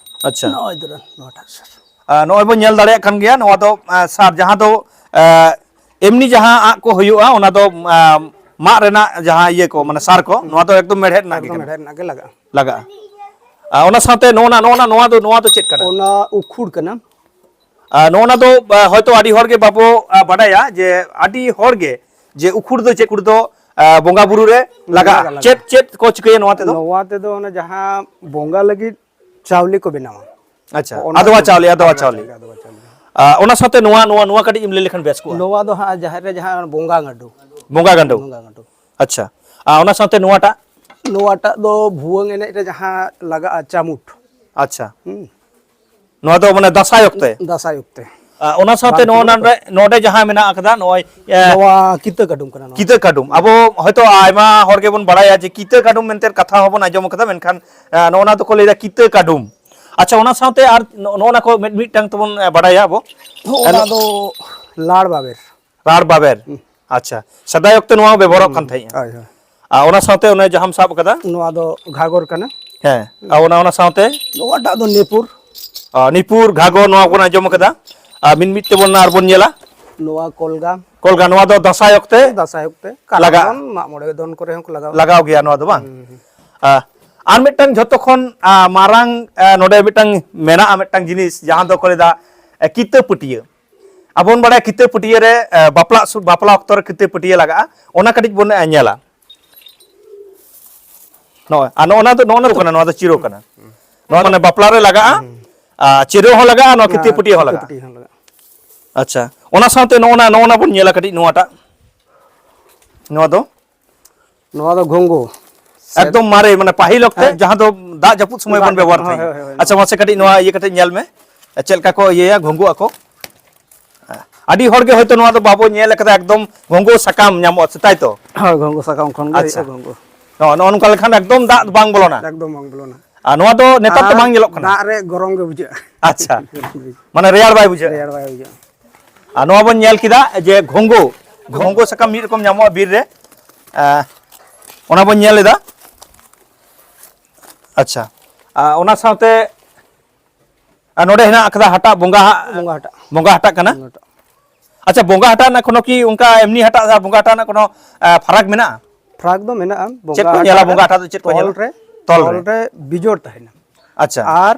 ᱟᱪᱪᱷᱟ᱾ ᱱᱚᱜᱼᱚᱭ ᱫᱚ ᱱᱚᱣᱟᱴᱟᱜ ᱥᱟᱨ᱾ ᱟᱨ ᱱᱚᱜᱼᱚᱭ ᱵᱚᱱ ᱧᱮᱞ ᱫᱟᱲᱮᱭᱟᱜ ᱠᱟᱱ ᱜᱮᱭᱟ, ᱱᱚᱣᱟ ᱫᱚ, ᱟᱸ, ᱥᱟᱨ, ᱡᱟᱦᱟᱸ ᱫᱚ, ᱟᱸ, ᱮᱢᱱᱤ ᱡᱟᱦᱟᱸ ᱟᱸᱜ ᱠᱚ ᱦᱩᱭᱩᱜᱼᱟ, ᱚᱱᱟ ᱫᱚ, ᱟᱸ, ᱢᱟᱜ ᱨᱮᱱᱟᱜ ᱡᱟᱦᱟᱸ ᱤᱭᱟᱹ ᱠᱚ, ᱢᱟᱱᱮ ᱥᱟᱨ ᱠᱚ, ᱱᱚᱣᱟ ᱫᱚ ᱮᱠᱫᱚᱢ ᱢᱮᱲᱦᱮᱫ ᱨᱮᱱᱟᱜ ᱜᱮ ᱮᱠᱫᱚᱢ ᱠᱟᱱᱟ᱾ ᱢᱮᱲᱦᱮᱫ ᱨᱮᱱᱟᱜ ᱜᱮ ᱞᱟᱜᱟᱜᱼᱟ᱾ ᱞᱟᱜᱟᱜᱼᱟ᱾ ᱟᱨ ᱚᱱᱟ ᱥᱟᱶᱛᱮ ᱱᱚᱜᱼᱚ ᱱᱟ, ᱱᱚᱜᱼᱚ ᱱᱟ, ᱱᱚᱣᱟ ᱫᱚ, ᱱᱚᱣᱟ ᱫᱚ ᱪᱮᱫ ᱠᱟᱱᱟ? ᱚᱱᱟ ᱩᱠᱷᱩᱲ ᱠᱟᱱᱟ᱾ ᱟᱨ ᱱᱚᱜᱼᱚ ᱱᱟ ᱫᱚ, ᱟ, ᱦᱚᱭᱛᱳ ᱟᱹᱰᱤ ᱦᱚᱲ ᱜᱮ ᱵᱟᱵᱚ, ᱟ, ᱵᱟᱰᱟᱭᱟ ᱡᱮ ᱟᱹᱰᱤ ᱦᱚᱲ ᱜᱮ ᱡᱮ ᱩᱠᱷᱩᱲ ᱫᱚ ᱪᱮᱫ ᱠᱚ ᱫᱚ, ᱟ, ᱵᱚᱸᱜᱟ ᱵᱩᱨᱩ ᱨᱮ ᱞᱟᱜᱟᱜᱼᱟ᱾ ᱞᱟᱜᱟᱜᱼᱟ, ᱞᱟᱜᱟᱜᱼᱟ᱾ ᱪᱮᱫ, ᱪᱮᱫ ᱠᱚ ᱪᱤᱠᱟᱹᱭᱟ ᱱᱚᱣᱟ ᱛᱮᱫᱚ? ᱱᱚᱣᱟ ᱛᱮᱫᱚ ᱚᱱᱟ ᱡᱟᱦᱟᱸ ᱵᱚᱸᱜᱟ ᱞᱟᱹᱜᱤᱫ ᱪᱟᱣᱞᱮ ᱠᱚ ᱵᱮᱱᱟᱣᱟ᱾ ᱟᱪᱪᱷᱟ, ᱚᱱᱟ ᱟᱫᱣᱟ ᱠᱚ ᱪᱟᱣᱞᱮ, ᱟᱫᱣᱟ ᱟᱫᱣᱟ ᱪᱟᱣᱞᱮ᱾ ᱪᱟᱣᱞᱮ, ᱟᱫᱣᱟ ᱪᱟᱣᱞᱮ᱾ ᱟ, ᱚᱱᱟ ᱥᱟᱶᱛᱮ ᱱᱚᱣᱟ, ᱱᱚᱣᱟ, ᱱᱚᱣᱟ ᱠᱟᱹᱴᱤᱡ ᱮᱢ ᱞᱟᱹᱭ ᱞᱮᱠᱷᱟᱱ ᱵᱮᱥ ᱠᱚᱜᱼᱟ᱾ ᱱᱚᱣᱟ ᱫᱚ ᱦᱟᱸᱜ ᱡᱟᱦᱮᱨ ᱨᱮ ᱡᱟᱦᱟᱸ ᱵᱚᱸᱜᱟ ᱜᱟᱸᱰᱚ᱾ ᱵᱚᱸᱜᱟ ᱜᱟᱸᱰᱚ᱾ ᱵᱚᱸᱜᱟ ᱜᱟᱸᱰᱚ᱾ ᱟᱪᱪᱷᱟ᱾ ᱟ, ᱚᱱᱟ ᱥᱟᱶᱛᱮ ᱱᱚᱣᱟᱴᱟᱜ? ᱱᱚᱣᱟᱴᱟᱜ ᱫᱚ ᱵᱷᱩᱣᱟᱹᱝ ᱮᱱᱮᱡ ᱨᱮ ᱡᱟᱦᱟᱸ ᱞᱟᱜᱟᱜᱼᱟ ᱪᱟᱢᱩᱴ᱾ ᱟᱪᱪᱷᱟ᱾ ᱦᱩᱸ᱾ ᱱᱚᱣᱟ ᱫᱚ ᱢᱟᱱᱮ ᱫᱟᱸᱥᱟᱭ ᱚᱠᱛᱮ? ᱫᱟᱸᱥᱟᱭ ᱚᱠᱛᱮ᱾ ᱟ, ᱚᱱᱟ ᱥᱟᱶᱛᱮ ᱵᱟᱝ ᱱᱚᱜᱼᱚ ᱛᱩᱞᱟᱹᱜ ᱫᱚ᱾ ᱱᱚᱰᱮ, ᱱᱚᱰᱮ ᱡᱟᱦᱟᱸ ᱢᱮᱱᱟᱜ ᱟᱠᱟᱫᱟ, ᱱᱚᱜᱼᱚᱭ, ᱮ, ᱱᱚᱣᱟ ᱠᱤᱛᱟᱹ ᱠᱟᱹᱰᱩᱢ ᱠᱟᱱᱟ ᱱᱚᱣᱟ᱾ ᱠᱤᱛᱟᱹ ᱠᱟᱹᱰᱩᱢ᱾ ᱟᱵᱚ ᱦᱚᱭᱛᱳ ᱟᱭᱢᱟ ᱦᱚᱲ ᱜᱮᱵᱚᱱ ᱵᱟᱲᱟᱭᱟ ᱡᱮ ᱠᱤᱛᱟᱹ ᱠᱟᱹᱰᱩᱢ ᱢᱮᱱᱛᱮ ᱠᱟᱛᱷᱟ ᱦᱚᱸᱵᱚᱱ ᱟᱸᱡᱚᱢ ᱟᱠᱟᱫᱟ, ᱢᱮᱱᱠᱷᱟᱱ, ᱮ, ᱱᱚᱜᱼᱚ ᱱᱟ ᱫᱚᱠᱚ ᱞᱟᱹᱭᱫᱟ ᱠᱤᱛᱟᱹ ᱠᱟᱹᱰᱩᱢ᱾ ᱟᱪᱪᱷᱟ, ᱚᱱᱟ ᱥᱟᱶᱛᱮ ᱟᱨ ᱱᱚ-, ᱱᱚᱜᱼᱚ ᱱᱟ ᱠᱚ ᱢᱤᱫ ᱢᱤᱫᱴᱟᱝ ᱛᱮᱵᱚᱱ, ᱮ, ᱵᱟᱲᱟᱭᱟ ᱟᱵᱚ᱾ ᱱᱚᱜᱼᱚ ᱮ, ᱱᱟ ᱫᱚ ᱞᱟᱲ ᱵᱟᱵᱮᱨ᱾ ᱨᱟᱲ ᱵᱟᱵᱮᱨ᱾ ᱦᱩᱸ᱾ ᱟᱪᱪᱷᱟ, ᱥᱮᱫᱟᱭ ᱚᱠᱛᱮ ᱱᱚᱣᱟ ᱵᱮᱵᱚᱦᱟᱨᱚᱜ ᱠᱟᱱ ᱛᱟᱦᱮᱸᱫᱼᱟ᱾ ᱦᱳᱭ, ᱦᱳᱭ᱾ ᱟᱨ ᱚᱱᱟ ᱥᱟᱶᱛᱮ ᱚᱱᱮ ᱡᱟᱦᱟᱸᱢ ᱥᱟᱵ ᱠᱟᱫᱟ, ᱱᱚᱣᱟ ᱫᱚ ᱜᱷᱟᱜᱚᱨ ᱠᱟᱱᱟ᱾ ᱦᱮᱸ, ᱟᱨ ᱚᱱᱟ ᱚᱱᱟ ᱥᱟᱶᱛᱮ ᱱᱚᱣᱟᱴᱟᱜ ᱫᱚ ᱱᱤᱯᱩᱨ᱾ ᱟᱨ ᱱᱤᱯᱩᱨ, ᱜᱷᱟᱜᱚᱨ, ᱱᱚᱣᱟ ᱵᱚᱱ ᱟᱸᱡᱚᱢ ᱠᱟᱫᱟ᱾ ᱟᱨ ᱢᱤᱫ ᱢᱤᱫ ᱛᱮᱵᱚᱱ ᱟᱨ ᱵᱚᱱ ᱧᱮᱞᱟ᱾ ᱱᱚᱣᱟ ᱠᱚᱞᱜᱟ᱾ ᱠᱚᱞᱜᱟ, ᱱᱚᱣᱟ ᱫᱚ ᱫᱟᱸᱥᱟᱭ ᱚᱠᱛᱮ ᱫᱟᱸᱥᱟᱭ ᱚᱠᱛᱮ ᱞᱟᱜᱟᱜᱼᱟ᱾ ᱠᱟᱨᱟᱢ ᱫᱚᱱ, ᱢᱟᱜ ᱢᱚᱬᱮ ᱫᱚᱱ ᱠᱚᱨᱮ ᱦᱚᱸᱠᱚ ᱞᱟᱜᱟᱣᱟ᱾ ᱞᱟᱜᱟᱣ ᱜᱮᱭᱟ ᱱᱚᱣᱟ ᱫᱚ, ᱵᱟᱝ? ᱦᱩᱸ, ᱦᱩᱸ᱾ ᱟᱨ, ᱟᱨ ᱢᱤᱫᱴᱟᱝ ᱡᱷᱚᱛᱚ ᱠᱷᱚᱱ, ᱟ, ᱢᱟᱨᱟᱝ, ᱟ, ᱱᱚᱰᱮ ᱢᱤᱫᱴᱟᱝ ᱢᱮᱱᱟᱜᱼᱟ, ᱢᱤᱫᱴᱟᱝ ᱡᱤᱱᱤᱥ ᱡᱟᱦᱟᱸ ᱫᱚᱠᱚ ᱞᱟᱹᱭᱫᱟ, ᱮ, ᱠᱤᱛᱟᱹ ᱯᱟᱹᱴᱭᱟᱹ᱾ ᱟᱵᱚ ᱵᱚᱱ ᱵᱟᱲᱟᱭᱟ ᱠᱤᱛᱟᱹ ᱯᱟᱹᱴᱭᱟᱹ ᱨᱮ, ᱮ, ᱵᱟᱯᱞᱟ ᱥᱩ-, ᱵᱟᱯᱞᱟ ᱚᱠᱛᱚ ᱨᱮ ᱠᱤᱛᱟᱹ ᱯᱟᱹᱴᱭᱟᱹ ᱞᱟᱜᱟᱜᱼᱟ, ᱚᱱᱟ ᱠᱟᱹᱴᱤᱡ ᱵᱚᱱ, ᱮ, ᱧᱮᱞᱟ᱾ ᱱᱚᱜᱼᱚᱭ, ᱟᱨ ᱱᱚᱜᱼᱚ ᱱᱟ ᱫᱚ, ᱱᱚᱜᱼᱚ ᱱᱟ ᱫᱚ ᱠᱟᱱᱟ, ᱱᱚᱣᱟ ᱫᱚ ᱪᱤᱨᱚ ᱠᱟᱱᱟ᱾ ᱱᱚᱣᱟ ᱢᱟᱱᱮ ᱵᱟᱯᱞᱟ ᱨᱮ ᱞᱟᱜᱟᱜᱼᱟ, ᱟᱨ ᱪᱤᱨᱚ ᱦᱚᱸ ᱞᱟᱜᱟᱜᱼᱟ, ᱱᱚᱣᱟ ᱠᱤᱛᱟᱹ ᱯᱟᱹᱴᱭᱟᱹ ᱦᱚᱸ ᱞᱟᱜᱟᱜᱼᱟ᱾ ᱯᱟᱹᱴᱭᱟᱹ ᱦᱚᱸ ᱞᱟᱜᱟᱜᱼᱟ᱾ ᱟᱪᱪᱷᱟ, ᱚᱱᱟ ᱥᱟᱶᱛᱮ ᱱᱚᱜᱼᱚ ᱱᱟ, ᱱᱚᱜᱼᱚ ᱱᱟ ᱵᱚᱱ ᱧᱮᱞᱟ ᱠᱟᱹᱴᱤᱡ ᱱᱚᱣᱟᱴᱟᱜ, ᱱᱚᱣᱟ ᱫᱚ ᱱᱚᱣᱟ ᱫᱚ ᱜᱷᱚᱝᱜᱚ᱾ ᱮᱠᱫᱚᱢ ᱢᱟᱨᱮ, ᱢᱟᱱᱮ ᱯᱟᱹᱦᱤᱞ ᱚᱠᱛᱮ ᱡᱟᱦᱟᱸ ᱫᱚ ᱫᱟᱜ ᱡᱟᱹᱯᱩᱫ ᱥᱚᱢᱚᱭ ᱵᱚᱱ ᱵᱮᱵᱚᱦᱟᱨ ᱛᱟᱦᱮᱸᱫ᱾ ᱟᱪᱪᱷᱟ, ᱢᱟᱥᱮ ᱠᱟᱹᱴᱤᱡ ᱱᱚᱣᱟ ᱤᱭᱟᱹ ᱠᱟᱛᱮ ᱧᱮᱞ ᱢᱮ, ᱪᱮᱫ ᱞᱮᱠᱟ ᱠᱚ ᱤᱭᱟᱹᱭᱟ, ᱜᱷᱚᱝᱜᱚ ᱟᱠᱚ᱾ ᱟᱹᱰᱤ ᱦᱚᱲ ᱜᱮ ᱦᱚᱭᱛᱳ ᱱᱚᱣᱟ ᱫᱚ ᱵᱟᱵᱚ ᱧᱮᱞ ᱟᱠᱟᱫᱟ, ᱮᱠᱫᱚᱢ ᱜᱷᱚᱝᱜᱚ ᱥᱟᱠᱟᱢ ᱧᱟᱢᱚᱜᱼᱟ ᱥᱮ, ᱛᱟᱭ ᱛᱚ? ᱦᱳᱭ, ᱜᱷᱚᱝᱜᱚ ᱥᱟᱠᱟᱢ ᱠᱷᱚᱱ ᱜᱮ ᱟᱪᱪᱷᱟ᱾ ᱦᱩᱭᱩᱜᱼᱟ ᱜᱷᱚᱝᱜᱚ᱾ ᱱᱚᱜᱼᱚ, ᱱᱚᱜᱼᱚ ᱱᱚᱝᱠᱟ ᱞᱮᱠᱷᱟᱱ ᱮᱠᱫᱚᱢ ᱫᱟᱜ ᱵᱟᱝ ᱵᱚᱞᱚᱱᱟ᱾ ᱮᱠᱫᱚᱢ ᱵᱟᱝ ᱵᱚᱞᱚᱱᱟ᱾ ᱟᱨ ᱱᱚᱣᱟ ᱫᱚ ᱱᱮᱛᱟᱨ ᱫᱚ ᱟᱨ ᱵᱟᱝ ᱧᱮᱞᱚᱜ ᱠᱟᱱᱟ᱾ ᱫᱟᱜ ᱨᱮ ᱜᱚᱨᱚᱢ ᱜᱮ ᱵᱩᱡᱷᱟᱹᱜᱼᱟ᱾ ᱟᱪᱪᱷᱟ, ᱢᱟᱱᱮ ᱨᱮᱭᱟᱲ ᱵᱟᱭ ᱵᱩᱡᱷᱟᱹᱜᱼᱟ᱾ ᱨᱮᱭᱟᱲ ᱵᱟᱭ ᱵᱩᱡᱷᱟᱹᱜᱼᱟ᱾ ᱟᱨ ᱱᱚᱣᱟ ᱵᱚᱱ ᱧᱮᱞ ᱠᱮᱫᱟ ᱡᱮ ᱜᱷᱚᱝᱜᱚ, ᱜᱷᱚᱝᱜᱚ ᱥᱟᱠᱟᱢ ᱢᱤᱫ ᱨᱚᱠᱚᱢ ᱧᱟᱢᱚᱜᱼᱟ ᱵᱤᱨ ᱨᱮ, ᱮᱸ, ᱚᱱᱟ ᱵᱚᱱ ᱧᱮᱞ ᱮᱫᱟ᱾ ᱟᱪᱪᱷᱟ, ᱟᱨ ᱚᱱᱟ ᱥᱟᱶᱛᱮ, ᱟᱨ ᱱᱚᱰᱮ ᱦᱮᱱᱟᱜ ᱟᱠᱟᱫᱟ ᱦᱟᱴᱟᱜ ᱵᱚᱸᱜᱟ ᱦᱟᱜ, ᱵᱚᱸᱜᱟ ᱦᱟᱴᱟᱜ᱾ ᱵᱚᱸᱜᱟ ᱦᱟᱴᱟᱜ ᱠᱟᱱᱟ᱾ ᱵᱚᱸᱜᱟ ᱦᱟᱴᱟᱜ᱾ ᱟᱪᱪᱷᱟ, ᱵᱚᱸᱜᱟ ᱦᱟᱴᱟᱜ ᱨᱮᱱᱟᱜ ᱠᱳᱱᱳ ᱠᱤ ᱚᱱᱠᱟ ᱮᱢᱱᱤ ᱦᱟᱴᱟᱜ ᱟᱨ ᱵᱚᱸᱜᱟ ᱦᱟᱴᱟᱜ ᱨᱮᱱᱟᱜ ᱠᱳᱱᱳ, ᱮᱸ, ᱯᱷᱟᱨᱟᱠ ᱢᱮᱱᱟᱜᱼᱟ? ᱯᱷᱟᱨᱟᱠ ᱫᱚ ᱢᱮᱱᱟᱜᱼᱟ᱾ ᱪᱮᱫ ᱵᱚᱸᱜᱟ ᱠᱚ ᱧᱮᱞᱟ? ᱦᱟᱴᱟᱜ ᱵᱚᱸᱜᱟ ᱨᱮ ᱦᱟᱴᱟᱜ ᱫᱚ ᱪᱮᱫ ᱠᱚ ᱛᱚᱞ ᱧᱮᱞᱟ? ᱨᱮ, ᱛᱚᱞ ᱛᱚᱞ ᱨᱮ᱾ ᱨᱮ ᱵᱤᱡᱳᱲ ᱛᱟᱦᱮᱱᱟ᱾ ᱟᱪᱪᱷᱟ᱾ ᱟᱨ,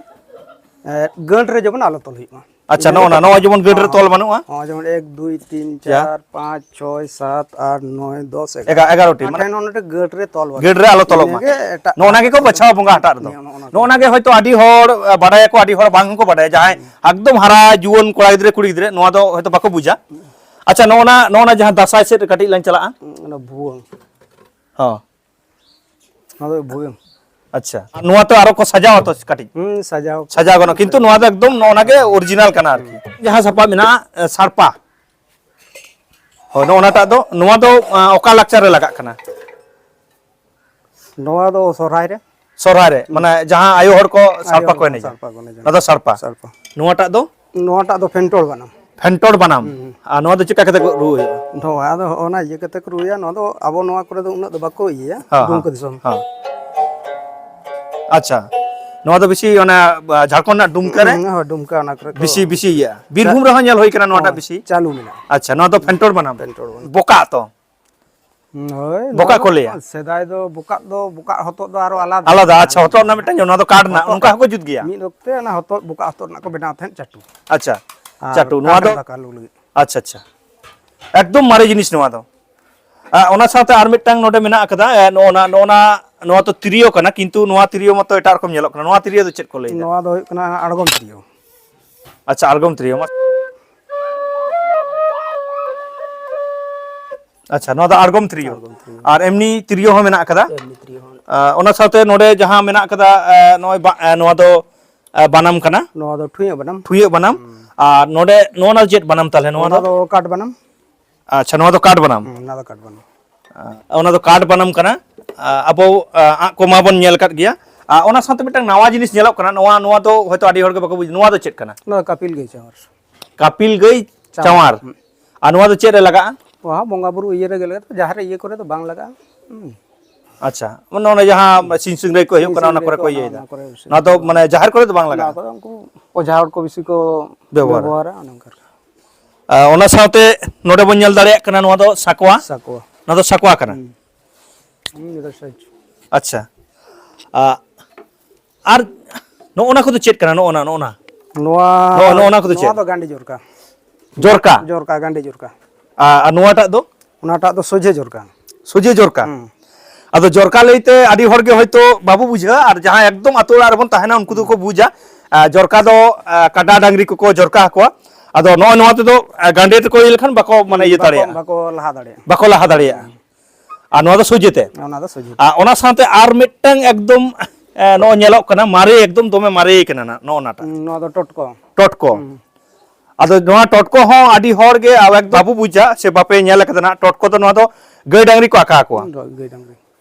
ᱮ, ᱜᱟᱹᱴ ᱨᱮ ᱡᱮᱢᱚᱱ ᱟᱞᱚ ᱛᱚᱞ ᱦᱩᱭᱩᱜ ᱢᱟ᱾ ᱟᱪᱪᱷᱟ, ᱱᱚᱜᱼᱚ ᱱᱟ, ᱱᱚᱜᱼᱚᱭ ᱡᱮᱢᱚᱱ ᱜᱟᱹᱴ ᱨᱮ ᱛᱚᱞ ᱵᱟᱹᱱᱩᱜᱼᱟ᱾ ᱦᱚᱸ, ᱡᱮᱢᱚᱱ ᱮᱠ, ᱫᱩᱭ, ᱛᱤᱱ, ᱭᱟ᱾ ᱪᱟᱨ, ᱯᱟᱸᱪ, ᱪᱷᱚᱭ, ᱥᱟᱛ, ᱟᱴ, ᱱᱚᱭ, ᱫᱚᱥ, ᱮᱜᱟ-, ᱮᱜᱟᱨᱚ ᱴᱤ, ᱚᱱᱟ ᱢᱟᱱᱮ ᱴᱷᱮᱱ ᱚᱱᱟ ᱴᱷᱮᱱ ᱜᱟᱹᱴ ᱨᱮ ᱛᱚᱞ ᱵᱟᱹᱱᱩᱜᱼᱟ᱾ ᱜᱟᱹᱴ ᱨᱮ ᱟᱞᱚ ᱛᱚᱞᱚᱜ ᱢᱟ᱾ ᱤᱱᱟᱹᱜᱮ ᱮᱴᱟᱜ ᱱᱚᱜᱼᱚ ᱱᱟ ᱜᱮᱠᱚ ᱵᱟᱪᱷᱟᱣᱟ ᱵᱚᱸᱜᱟ ᱦᱟᱴᱟᱜ ᱨᱮᱫᱚ᱾ ᱱᱤᱭᱚᱢ ᱱᱚᱜᱼᱚ ᱱᱟ ᱱᱚᱜᱼᱚ ᱱᱟ ᱜᱮ ᱦᱚᱭᱛᱳ ᱟᱹᱰᱤ ᱦᱚᱲ, ᱟ, ᱵᱟᱰᱟᱭᱟᱠᱚ, ᱟᱹᱰᱤ ᱦᱚᱲ ᱵᱟᱝ ᱦᱚᱸᱠᱚ ᱵᱟᱰᱟᱭᱟ᱾ ᱡᱟᱦᱟᱸᱭ ᱮᱠᱫᱚᱢ ᱦᱟᱨᱟ ᱡᱩᱣᱟᱹᱱ ᱠᱚᱲᱟ ᱜᱤᱫᱽᱨᱟᱹ, ᱠᱩᱲᱤ ᱜᱤᱫᱽᱨᱟᱹ, ᱱᱚᱣᱟ ᱫᱚ ᱦᱚᱭᱛᱳ ᱵᱟᱠᱚ ᱵᱩᱡᱟ᱾ ᱟᱪᱪᱷᱟ, ᱱᱚᱜᱼᱚ ᱱᱟ, ᱱᱚᱜᱼᱚ ᱱᱟ ᱡᱟᱦᱟᱸ ᱫᱟᱸᱥᱟᱭ ᱥᱮᱫ ᱨᱮ ᱠᱟᱹᱴᱤᱡ ᱞᱟᱝ ᱪᱟᱞᱟᱜᱼᱟ᱾ ᱚᱱᱟ ᱵᱷᱩᱣᱟᱹᱝ᱾ ᱦᱚᱸ᱾ ᱚᱱᱟ ᱫᱚ ᱵᱷᱩᱣᱟᱹᱝ᱾ ᱟᱪᱪᱷᱟ, ᱱᱚᱣᱟ ᱛᱚ ᱟᱨᱚ ᱠᱚ ᱥᱟᱡᱟᱣᱟ ᱛᱚ ᱠᱟᱹᱴᱤᱡ? ᱦᱩᱸ, ᱥᱟᱡᱟᱣ᱾ ᱥᱟᱡᱟᱣ ᱜᱟᱱᱚᱜᱼᱟ, ᱠᱤᱱᱛᱩ ᱱᱚᱣᱟ ᱫᱚ ᱮᱠᱫᱚᱢ ᱱᱚᱜᱼᱚ ᱱᱟ ᱜᱮ original ᱠᱟᱱᱟ ᱟᱨᱠᱤ᱾ ᱡᱟᱦᱟᱸ ᱥᱟᱯᱟᱵ ᱢᱮᱱᱟᱜᱼᱟ, ᱮ, ᱥᱟᱲᱯᱟ᱾ ᱦᱳᱭ, ᱱᱚᱜᱼᱚ ᱱᱟᱴᱟᱜ ᱫᱚ, ᱱᱚᱣᱟ ᱫᱚ, ᱮ, ᱚᱠᱟ ᱞᱟᱠᱪᱟᱨ ᱨᱮ ᱞᱟᱜᱟᱜ ᱠᱟᱱᱟ? ᱱᱚᱣᱟ ᱫᱚ ᱥᱚᱨᱦᱟᱭ ᱨᱮ᱾ ᱥᱚᱨᱦᱟᱭ ᱨᱮ, ᱢᱟᱱᱮ ᱡᱟᱦᱟᱸ ᱟᱭᱳ ᱦᱚᱲ ᱠᱚ ᱥᱟᱲᱯᱟ ᱟᱭᱳ ᱠᱚ ᱦᱚᱲ ᱮᱱᱮᱡᱟ᱾ ᱥᱟᱲᱯᱟ ᱠᱚ ᱮᱱᱮᱡᱟ᱾ ᱱᱚᱣᱟ ᱫᱚ ᱥᱟᱲᱯᱟ᱾ ᱥᱟᱲᱯᱟ᱾ ᱱᱚᱣᱟᱴᱟᱜ ᱫᱚ? ᱱᱚᱣᱟᱴᱟᱜ ᱫᱚ ᱯᱷᱮᱱᱴᱚᱲ ᱵᱟᱱᱟᱢ᱾ ᱯᱷᱮᱱᱴᱚᱲ ᱵᱟᱱᱟᱢ᱾ ᱦᱩᱸ, ᱦᱩᱸ᱾ ᱟᱨ ᱱᱚᱣᱟ ᱫᱚ ᱪᱮᱫ ᱞᱮᱠᱟ ᱠᱟᱛᱮ ᱠᱚ ᱨᱩ ᱦᱩᱭᱩᱜᱼᱟ? ᱱᱚᱣᱟ ᱫᱚ ᱦᱚᱸᱜᱼᱚ ᱱᱟ ᱤᱭᱟᱹ ᱠᱟᱛᱮ ᱠᱚ ᱨᱩᱭᱟ᱾ ᱱᱚᱣᱟ ᱫᱚ ᱟᱵᱚ ᱱᱚᱣᱟ ᱠᱚᱨᱮ ᱫᱚ ᱩᱱᱟᱹᱜ ᱫᱚ ᱵᱟᱠᱚ ᱤᱭᱟᱹᱭᱟ, ᱦᱮᱸ, ᱦᱮᱸ, ᱫᱩᱢᱠᱟᱹ ᱫᱤᱥᱚᱢ᱾ ᱦᱮᱸ᱾ ᱟᱪᱪᱷᱟ, ᱱᱚᱣᱟ ᱫᱚ ᱵᱮᱥᱤ ᱚᱱᱟ, ᱟ, ᱡᱷᱟᱲᱠᱷᱚᱸᱰ ᱨᱮᱱᱟᱜ ᱰᱩᱢᱠᱟ ᱨᱮ ᱦᱩᱸ, ᱦᱳᱭ, ᱰᱩᱢᱠᱟ ᱚᱱᱟ ᱠᱚᱨᱮ ᱠᱚ ᱵᱮᱥᱤ, ᱵᱮᱥᱤ ᱤᱭᱟᱹᱜᱼᱟ᱾ ᱵᱤᱨᱵᱷᱩᱢ ᱪᱟ-, ᱨᱮᱦᱚᱸ ᱧᱮᱞ ᱦᱩᱭ ᱠᱟᱱᱟ ᱱᱚᱣᱟᱴᱟᱜ ᱦᱳᱭ, ᱵᱮᱥᱤ᱾ ᱪᱟᱹᱞᱩ ᱢᱮᱱᱟᱜᱼᱟ᱾ ᱟᱪᱪᱷᱟ, ᱱᱚᱣᱟ ᱫᱚ ᱯᱷᱮᱱᱴᱚᱲ ᱵᱟᱱᱟᱢ᱾ ᱯᱷᱮᱱᱴᱚᱲ ᱵᱟᱱᱟᱢ᱾ ᱵᱚᱠᱟᱜ ᱛᱚ? ᱦᱳᱭ, ᱵᱚᱠᱟᱜ ᱱᱚᱣᱟ ᱠᱚ ᱫᱚ ᱞᱟᱹᱭᱟ? ᱥᱮᱫᱟᱭ ᱫᱚ ᱵᱚᱠᱟᱜ ᱫᱚ, ᱵᱚᱠᱟᱜ ᱦᱚᱛᱚᱫ ᱫᱚ ᱟᱨᱚ ᱟᱞᱟᱫᱟ᱾ ᱟᱞᱟᱫᱟ, ᱟᱪᱪᱷᱟ, ᱦᱚᱛᱚᱫ ᱨᱮᱱᱟᱜ ᱢᱤᱫᱴᱟᱝ, ᱱᱚᱣᱟ ᱫᱚ ᱠᱟᱴ ᱨᱮᱱᱟᱜ, ᱦᱚᱛᱚᱫ ᱱᱚᱝᱠᱟ ᱦᱚᱸᱠᱚ ᱡᱩᱛ ᱜᱮᱭᱟ? ᱢᱤᱫ ᱚᱠᱛᱮ ᱚᱱᱟ ᱦᱚᱛᱚᱫ, ᱵᱚᱠᱟᱜ ᱦᱚᱛᱚᱫ ᱨᱮᱱᱟᱜ ᱠᱚ ᱵᱮᱱᱟᱣ ᱛᱟᱦᱮᱸᱫ ᱪᱟᱹᱴᱩ᱾ ᱟᱪᱪᱷᱟ, ᱟᱨ ᱪᱟᱹᱴᱩ, ᱱᱚᱣᱟ ᱠᱟᱴ ᱫᱚ? ᱫᱟᱠᱟ ᱞᱩ ᱞᱟᱹᱜᱤᱫ᱾ ᱟᱪᱪᱷᱟ, ᱟᱪᱪᱷᱟ, ᱮᱠᱫᱚᱢ ᱢᱟᱨᱮ ᱡᱤᱱᱤᱥ ᱱᱚᱣᱟ ᱫᱚ᱾ ᱟ, ᱚᱱᱟ ᱥᱟᱶᱛᱮ ᱟᱨ ᱢᱤᱫᱴᱟᱝ ᱱᱚᱰᱮ ᱢᱮᱱᱟᱜ ᱟᱠᱟᱫᱟ, ᱮ, ᱱᱚᱜᱼᱚ ᱱᱟ, ᱱᱚᱜᱼᱚ ᱱᱟ, ᱱᱚᱣᱟ ᱛᱚ ᱛᱤᱨᱭᱳ ᱠᱟᱱᱟ, ᱠᱤᱱᱛᱩ ᱱᱚᱣᱟ ᱛᱤᱨᱭᱳ ᱢᱟᱛᱚ ᱮᱴᱟᱜ ᱨᱚᱠᱚᱢ ᱧᱮᱞᱚᱜ ᱠᱟᱱᱟ᱾ ᱱᱚᱣᱟ ᱛᱤᱨᱭᱳ ᱫᱚ ᱪᱮᱫ ᱠᱚ ᱞᱟᱹᱭᱫᱟ? ᱱᱚᱣᱟ ᱫᱚ ᱦᱩᱭᱩᱜ ᱠᱟᱱᱟ ᱟᱬᱜᱚᱢ ᱛᱤᱨᱭᱳ᱾ ᱟᱪᱪᱷᱟ, ᱟᱬᱜᱚᱢ ᱛᱤᱨᱭᱳ᱾ ᱟᱪᱪᱷᱟ, ᱱᱚᱣᱟ ᱫᱚ ᱟᱬᱜᱚᱢ ᱛᱤᱨᱭᱳ᱾ ᱟᱬᱜᱚᱢ ᱛᱤᱨᱭᱳ᱾ ᱟᱨ ᱮᱢᱱᱤ ᱛᱤᱨᱭᱳ ᱦᱚᱸ ᱢᱮᱱᱟᱜ ᱟᱠᱟᱫᱟ᱾ ᱮᱢᱱᱤ ᱛᱤᱨᱭᱳ ᱦᱚᱸ ᱢᱮᱱᱟᱜ ᱟ, ᱚᱱᱟ ᱥᱟᱶᱛᱮ ᱱᱚᱰᱮ ᱡᱟᱦᱟᱸ ᱢᱮᱱᱟᱜ ᱟᱠᱟᱫᱟ, ᱟ, ᱱᱚᱜᱼᱚᱭ ᱵᱟ-, ᱟ, ᱱᱚᱣᱟ ᱫᱚ, ᱟ, ᱵᱟᱱᱟᱢ ᱠᱟᱱᱟ᱾ ᱱᱚᱣᱟ ᱫᱚ ᱴᱷᱩᱭᱟᱹᱜ ᱵᱟᱱᱟᱢ᱾ ᱴᱷᱩᱭᱟᱹᱜ ᱵᱟᱱᱟᱢ᱾ ᱦᱩᱸ᱾ ᱟᱨ ᱱᱚᱰᱮ ᱱᱚᱣᱟ ᱫᱚ ᱪᱮᱫ ᱵᱟᱱᱟᱢ ᱛᱟᱦᱞᱮ? ᱱᱚᱣᱟ ᱚᱱᱟ ᱫᱚ? ᱫᱚ ᱠᱟᱴ ᱵᱟᱱᱟᱢ᱾ ᱟᱪᱪᱷᱟ, ᱱᱚᱣᱟ ᱫᱚ ᱠᱟᱴ ᱵᱟᱱᱟᱢ᱾ ᱦᱩᱸ, ᱚᱱᱟ ᱫᱚ ᱠᱟᱴ ᱵᱟᱱᱟᱢ᱾ ᱟ, ᱚᱱᱟ ᱫᱚ ᱠᱟᱴ ᱵᱟᱱᱟᱢ ᱠᱟᱱᱟ᱾ ᱟ, ᱟᱵᱚ, ᱟ, ᱟᱸᱜ ᱠᱚᱢᱟ ᱵᱚᱱ ᱧᱮᱞ ᱟᱠᱟᱫ ᱜᱮᱭᱟ᱾ ᱟ, ᱚᱱᱟ ᱥᱟᱶᱛᱮ ᱢᱤᱫᱴᱟᱝ ᱱᱟᱣᱟ ᱡᱤᱱᱤᱥ ᱧᱮᱞᱚᱜ ᱠᱟᱱᱟ, ᱱᱚᱣᱟ, ᱱᱚᱣᱟ ᱫᱚ ᱦᱚᱭᱛᱳ ᱟᱹᱰᱤ ᱦᱚᱲ ᱜᱮ ᱵᱟᱠᱚ ᱵᱩᱡᱽ, ᱱᱚᱣᱟ ᱫᱚ ᱪᱮᱫ ᱠᱟᱱᱟ? ᱱᱚᱣᱟ ᱫᱚ ᱠᱟᱯᱤᱞ ᱜᱟᱹᱭ ᱪᱟᱣᱟᱨ᱾ ᱠᱟᱯᱤᱞ ᱜᱟᱹᱭ ᱪᱟᱣᱟᱨ᱾ ᱪᱟᱣᱟᱨ᱾ ᱦᱩᱸ᱾ ᱟᱨ ᱱᱚᱣᱟ ᱫᱚ ᱪᱮᱫ ᱨᱮ ᱞᱟᱜᱟᱜᱼᱟ? ᱱᱚᱣᱟ ᱦᱚᱸ ᱵᱚᱸᱜᱟ ᱵᱩᱨᱩ ᱤᱭᱟᱹ ᱨᱮᱜᱮ ᱞᱟᱜᱟᱜᱼᱟ, ᱡᱟᱦᱮᱨ ᱤᱭᱟᱹ ᱠᱚᱨᱮ ᱫᱚ ᱵᱟᱝ ᱞᱟᱜᱟᱜᱼᱟ᱾ ᱦᱩᱸ᱾ ᱟᱪᱪᱷᱟ, ᱢᱟᱱᱮ ᱚᱱᱮ ᱡᱟᱦᱟᱸ ᱥᱤᱢ ᱥᱤᱝᱨᱟᱹᱭ ᱠᱚ ᱦᱩᱭᱩᱜ ᱥᱤᱢ ᱠᱟᱱᱟ, ᱚᱱᱟ ᱥᱤᱝᱨᱟᱹᱭ ᱠᱚᱨᱮ ᱠᱚ ᱠᱚ, ᱚᱱᱟ, ᱤᱭᱟᱹᱭᱮᱫᱟ᱾ ᱚᱱᱟ ᱠᱚᱨᱮ ᱵᱮᱥᱤ ᱱᱚᱣᱟ ᱫᱚ ᱠᱚ ᱢᱟᱱᱮ ᱡᱟᱦᱮᱨ ᱠᱚᱨᱮ ᱫᱚ ᱵᱟᱝ ᱱᱚᱣᱟ ᱞᱟᱜᱟᱜᱼᱟ? ᱠᱚᱫᱚ ᱩᱱᱠᱩ ᱚᱡᱷᱟ ᱦᱚᱲ ᱠᱚ ᱵᱮᱥᱤ ᱠᱚ ᱵᱮᱵᱚᱦᱟᱨᱟ᱾ ᱵᱮᱵᱚᱦᱟᱨᱟ, ᱚᱱᱮ ᱚᱱᱠᱟ᱾ ᱟᱨ ᱚᱱᱟ ᱥᱟᱶᱛᱮ ᱱᱚᱰᱮ ᱵᱚᱱ ᱧᱮᱞ ᱫᱟᱲᱮᱭᱟᱜ ᱠᱟᱱᱟ, ᱱᱚᱣᱟ ᱫᱚ ᱥᱟᱠᱣᱟ᱾ ᱥᱟᱠᱣᱟ᱾ ᱱᱚᱣᱟ ᱫᱚ ᱥᱟᱠᱣᱟ ᱠᱟᱱᱟ᱾ ᱦᱩᱸ᱾ ᱦᱩᱸ, ᱱᱤᱭᱟᱹ ᱫᱚ ᱥᱟᱭᱤᱡ᱾ ᱟᱪᱪᱷᱟ᱾ ᱟ, ᱟᱨ ᱱᱚᱜᱼᱚ ᱱᱟ ᱠᱚᱫᱚ ᱪᱮᱫ ᱠᱟᱱᱟ? ᱱᱚᱜᱼᱚ ᱱᱟ, ᱱᱚᱜᱼᱚ ᱱᱟ? ᱱᱚᱣᱟ, ᱱᱚᱜᱼᱚ, ᱱᱚᱜᱼᱚ ᱱᱟ ᱠᱚᱫᱚ ᱱᱚᱣᱟ ᱪᱮᱫ? ᱫᱚ ᱜᱟᱸᱰᱤ ᱡᱚᱨᱠᱟ᱾ ᱡᱚᱨᱠᱟ? ᱡᱚᱨᱠᱟ, ᱜᱟᱸᱰᱤ ᱡᱚᱨᱠᱟ᱾ ᱟ-, ᱟᱨ ᱱᱚᱣᱟᱴᱟᱜ ᱫᱚ? ᱚᱱᱟᱴᱟᱜ ᱫᱚ ᱥᱚᱡᱷᱮ ᱡᱚᱨᱠᱟ᱾ ᱥᱚᱡᱷᱮ ᱡᱚᱨᱠᱟ? ᱦᱩᱸ᱾ ᱟᱫᱚ ᱡᱚᱨᱠᱟ ᱞᱟᱹᱭᱛᱮ ᱟᱹᱰᱤ ᱦᱚᱲ ᱜᱮ ᱦᱚᱭᱛᱳ ᱵᱟᱵᱚ ᱵᱩᱡᱷᱟᱹᱣᱟ, ᱟᱨ ᱡᱟᱦᱟᱸᱭ ᱮᱠᱫᱚᱢ ᱟᱛᱳ ᱚᱲᱟᱜ ᱨᱮᱵᱚᱱ ᱛᱟᱦᱮᱱᱟ, ᱩᱱᱠᱩ ᱫᱚᱠᱚ ᱵᱩᱡᱟ᱾ ᱟ, ᱡᱚᱨᱠᱟ ᱫᱚ, ᱟ, ᱠᱟᱰᱟ ᱰᱟᱝᱨᱤ ᱠᱚᱠᱚ ᱡᱚᱨᱠᱟ ᱟᱠᱚᱣᱟ᱾ ᱟᱫᱚ ᱱᱚᱜᱼᱚᱭ ᱱᱚᱣᱟ ᱛᱮᱫᱚ, ᱟ, ᱜᱟᱸᱰᱮ ᱛᱮᱠᱚ ᱤᱭᱟᱹ ᱞᱮᱠᱷᱟᱱ ᱵᱟᱠᱚ, ᱢᱟᱱᱮ, ᱤᱭᱟᱹ ᱵᱟᱠᱚ, ᱫᱟᱲᱮᱭᱟᱜᱼᱟ᱾ ᱵᱟᱠᱚ ᱞᱟᱦᱟ ᱫᱟᱲᱮᱭᱟᱜᱼᱟ᱾ ᱵᱟᱠᱚ ᱞᱟᱦᱟ ᱫᱟᱲᱮᱭᱟᱜᱼᱟ᱾ ᱦᱩᱸ᱾ ᱟᱨ ᱱᱚᱣᱟ ᱫᱚ ᱥᱚᱡᱷᱮ ᱛᱮ᱾ ᱚᱱᱟ ᱫᱚ ᱥᱚᱡᱷᱮ ᱛᱮ᱾ ᱟᱨ ᱚᱱᱟ ᱥᱟᱶᱛᱮ ᱟᱨ ᱢᱤᱫᱴᱟᱝ ᱮᱠᱫᱚᱢ, ᱮ, ᱱᱚᱜᱼᱚᱭ ᱧᱮᱞᱚᱜ ᱠᱟᱱᱟ, ᱢᱟᱨᱮ, ᱮᱠᱫᱚᱢ ᱫᱚᱢᱮ ᱢᱟᱨᱮ ᱠᱟᱱᱟ ᱱᱟ-, ᱱᱚᱜᱼᱚ ᱱᱟᱴᱟᱜ᱾ ᱦᱩᱸ, ᱱᱚᱣᱟ ᱫᱚ ᱴᱚᱴᱠᱚ᱾ ᱴᱚᱴᱠᱚ᱾ ᱦᱩᱸ᱾ ᱟᱫᱚ ᱱᱚᱣᱟ ᱴᱚᱴᱠᱚ ᱦᱚᱸ ᱟᱹᱰᱤ ᱦᱚᱲ ᱜᱮ ᱟᱵᱚ ᱮᱠᱫᱚᱢ ᱵᱟᱵᱚ ᱵᱩᱡᱟ ᱥᱮ ᱵᱟᱯᱮ ᱧᱮᱞ ᱟᱠᱟᱫᱟ ᱱᱟᱜ, ᱴᱚᱴᱠᱚ ᱫᱚ ᱱᱚᱣᱟ ᱫᱚ ᱜᱟᱹᱭ ᱰᱟᱝᱨᱤ ᱠᱚ ᱟᱠᱟ ᱟᱠᱚᱣᱟ᱾ ᱦᱩᱸ, ᱜᱟᱹᱭ ᱰᱟᱝᱨᱤ᱾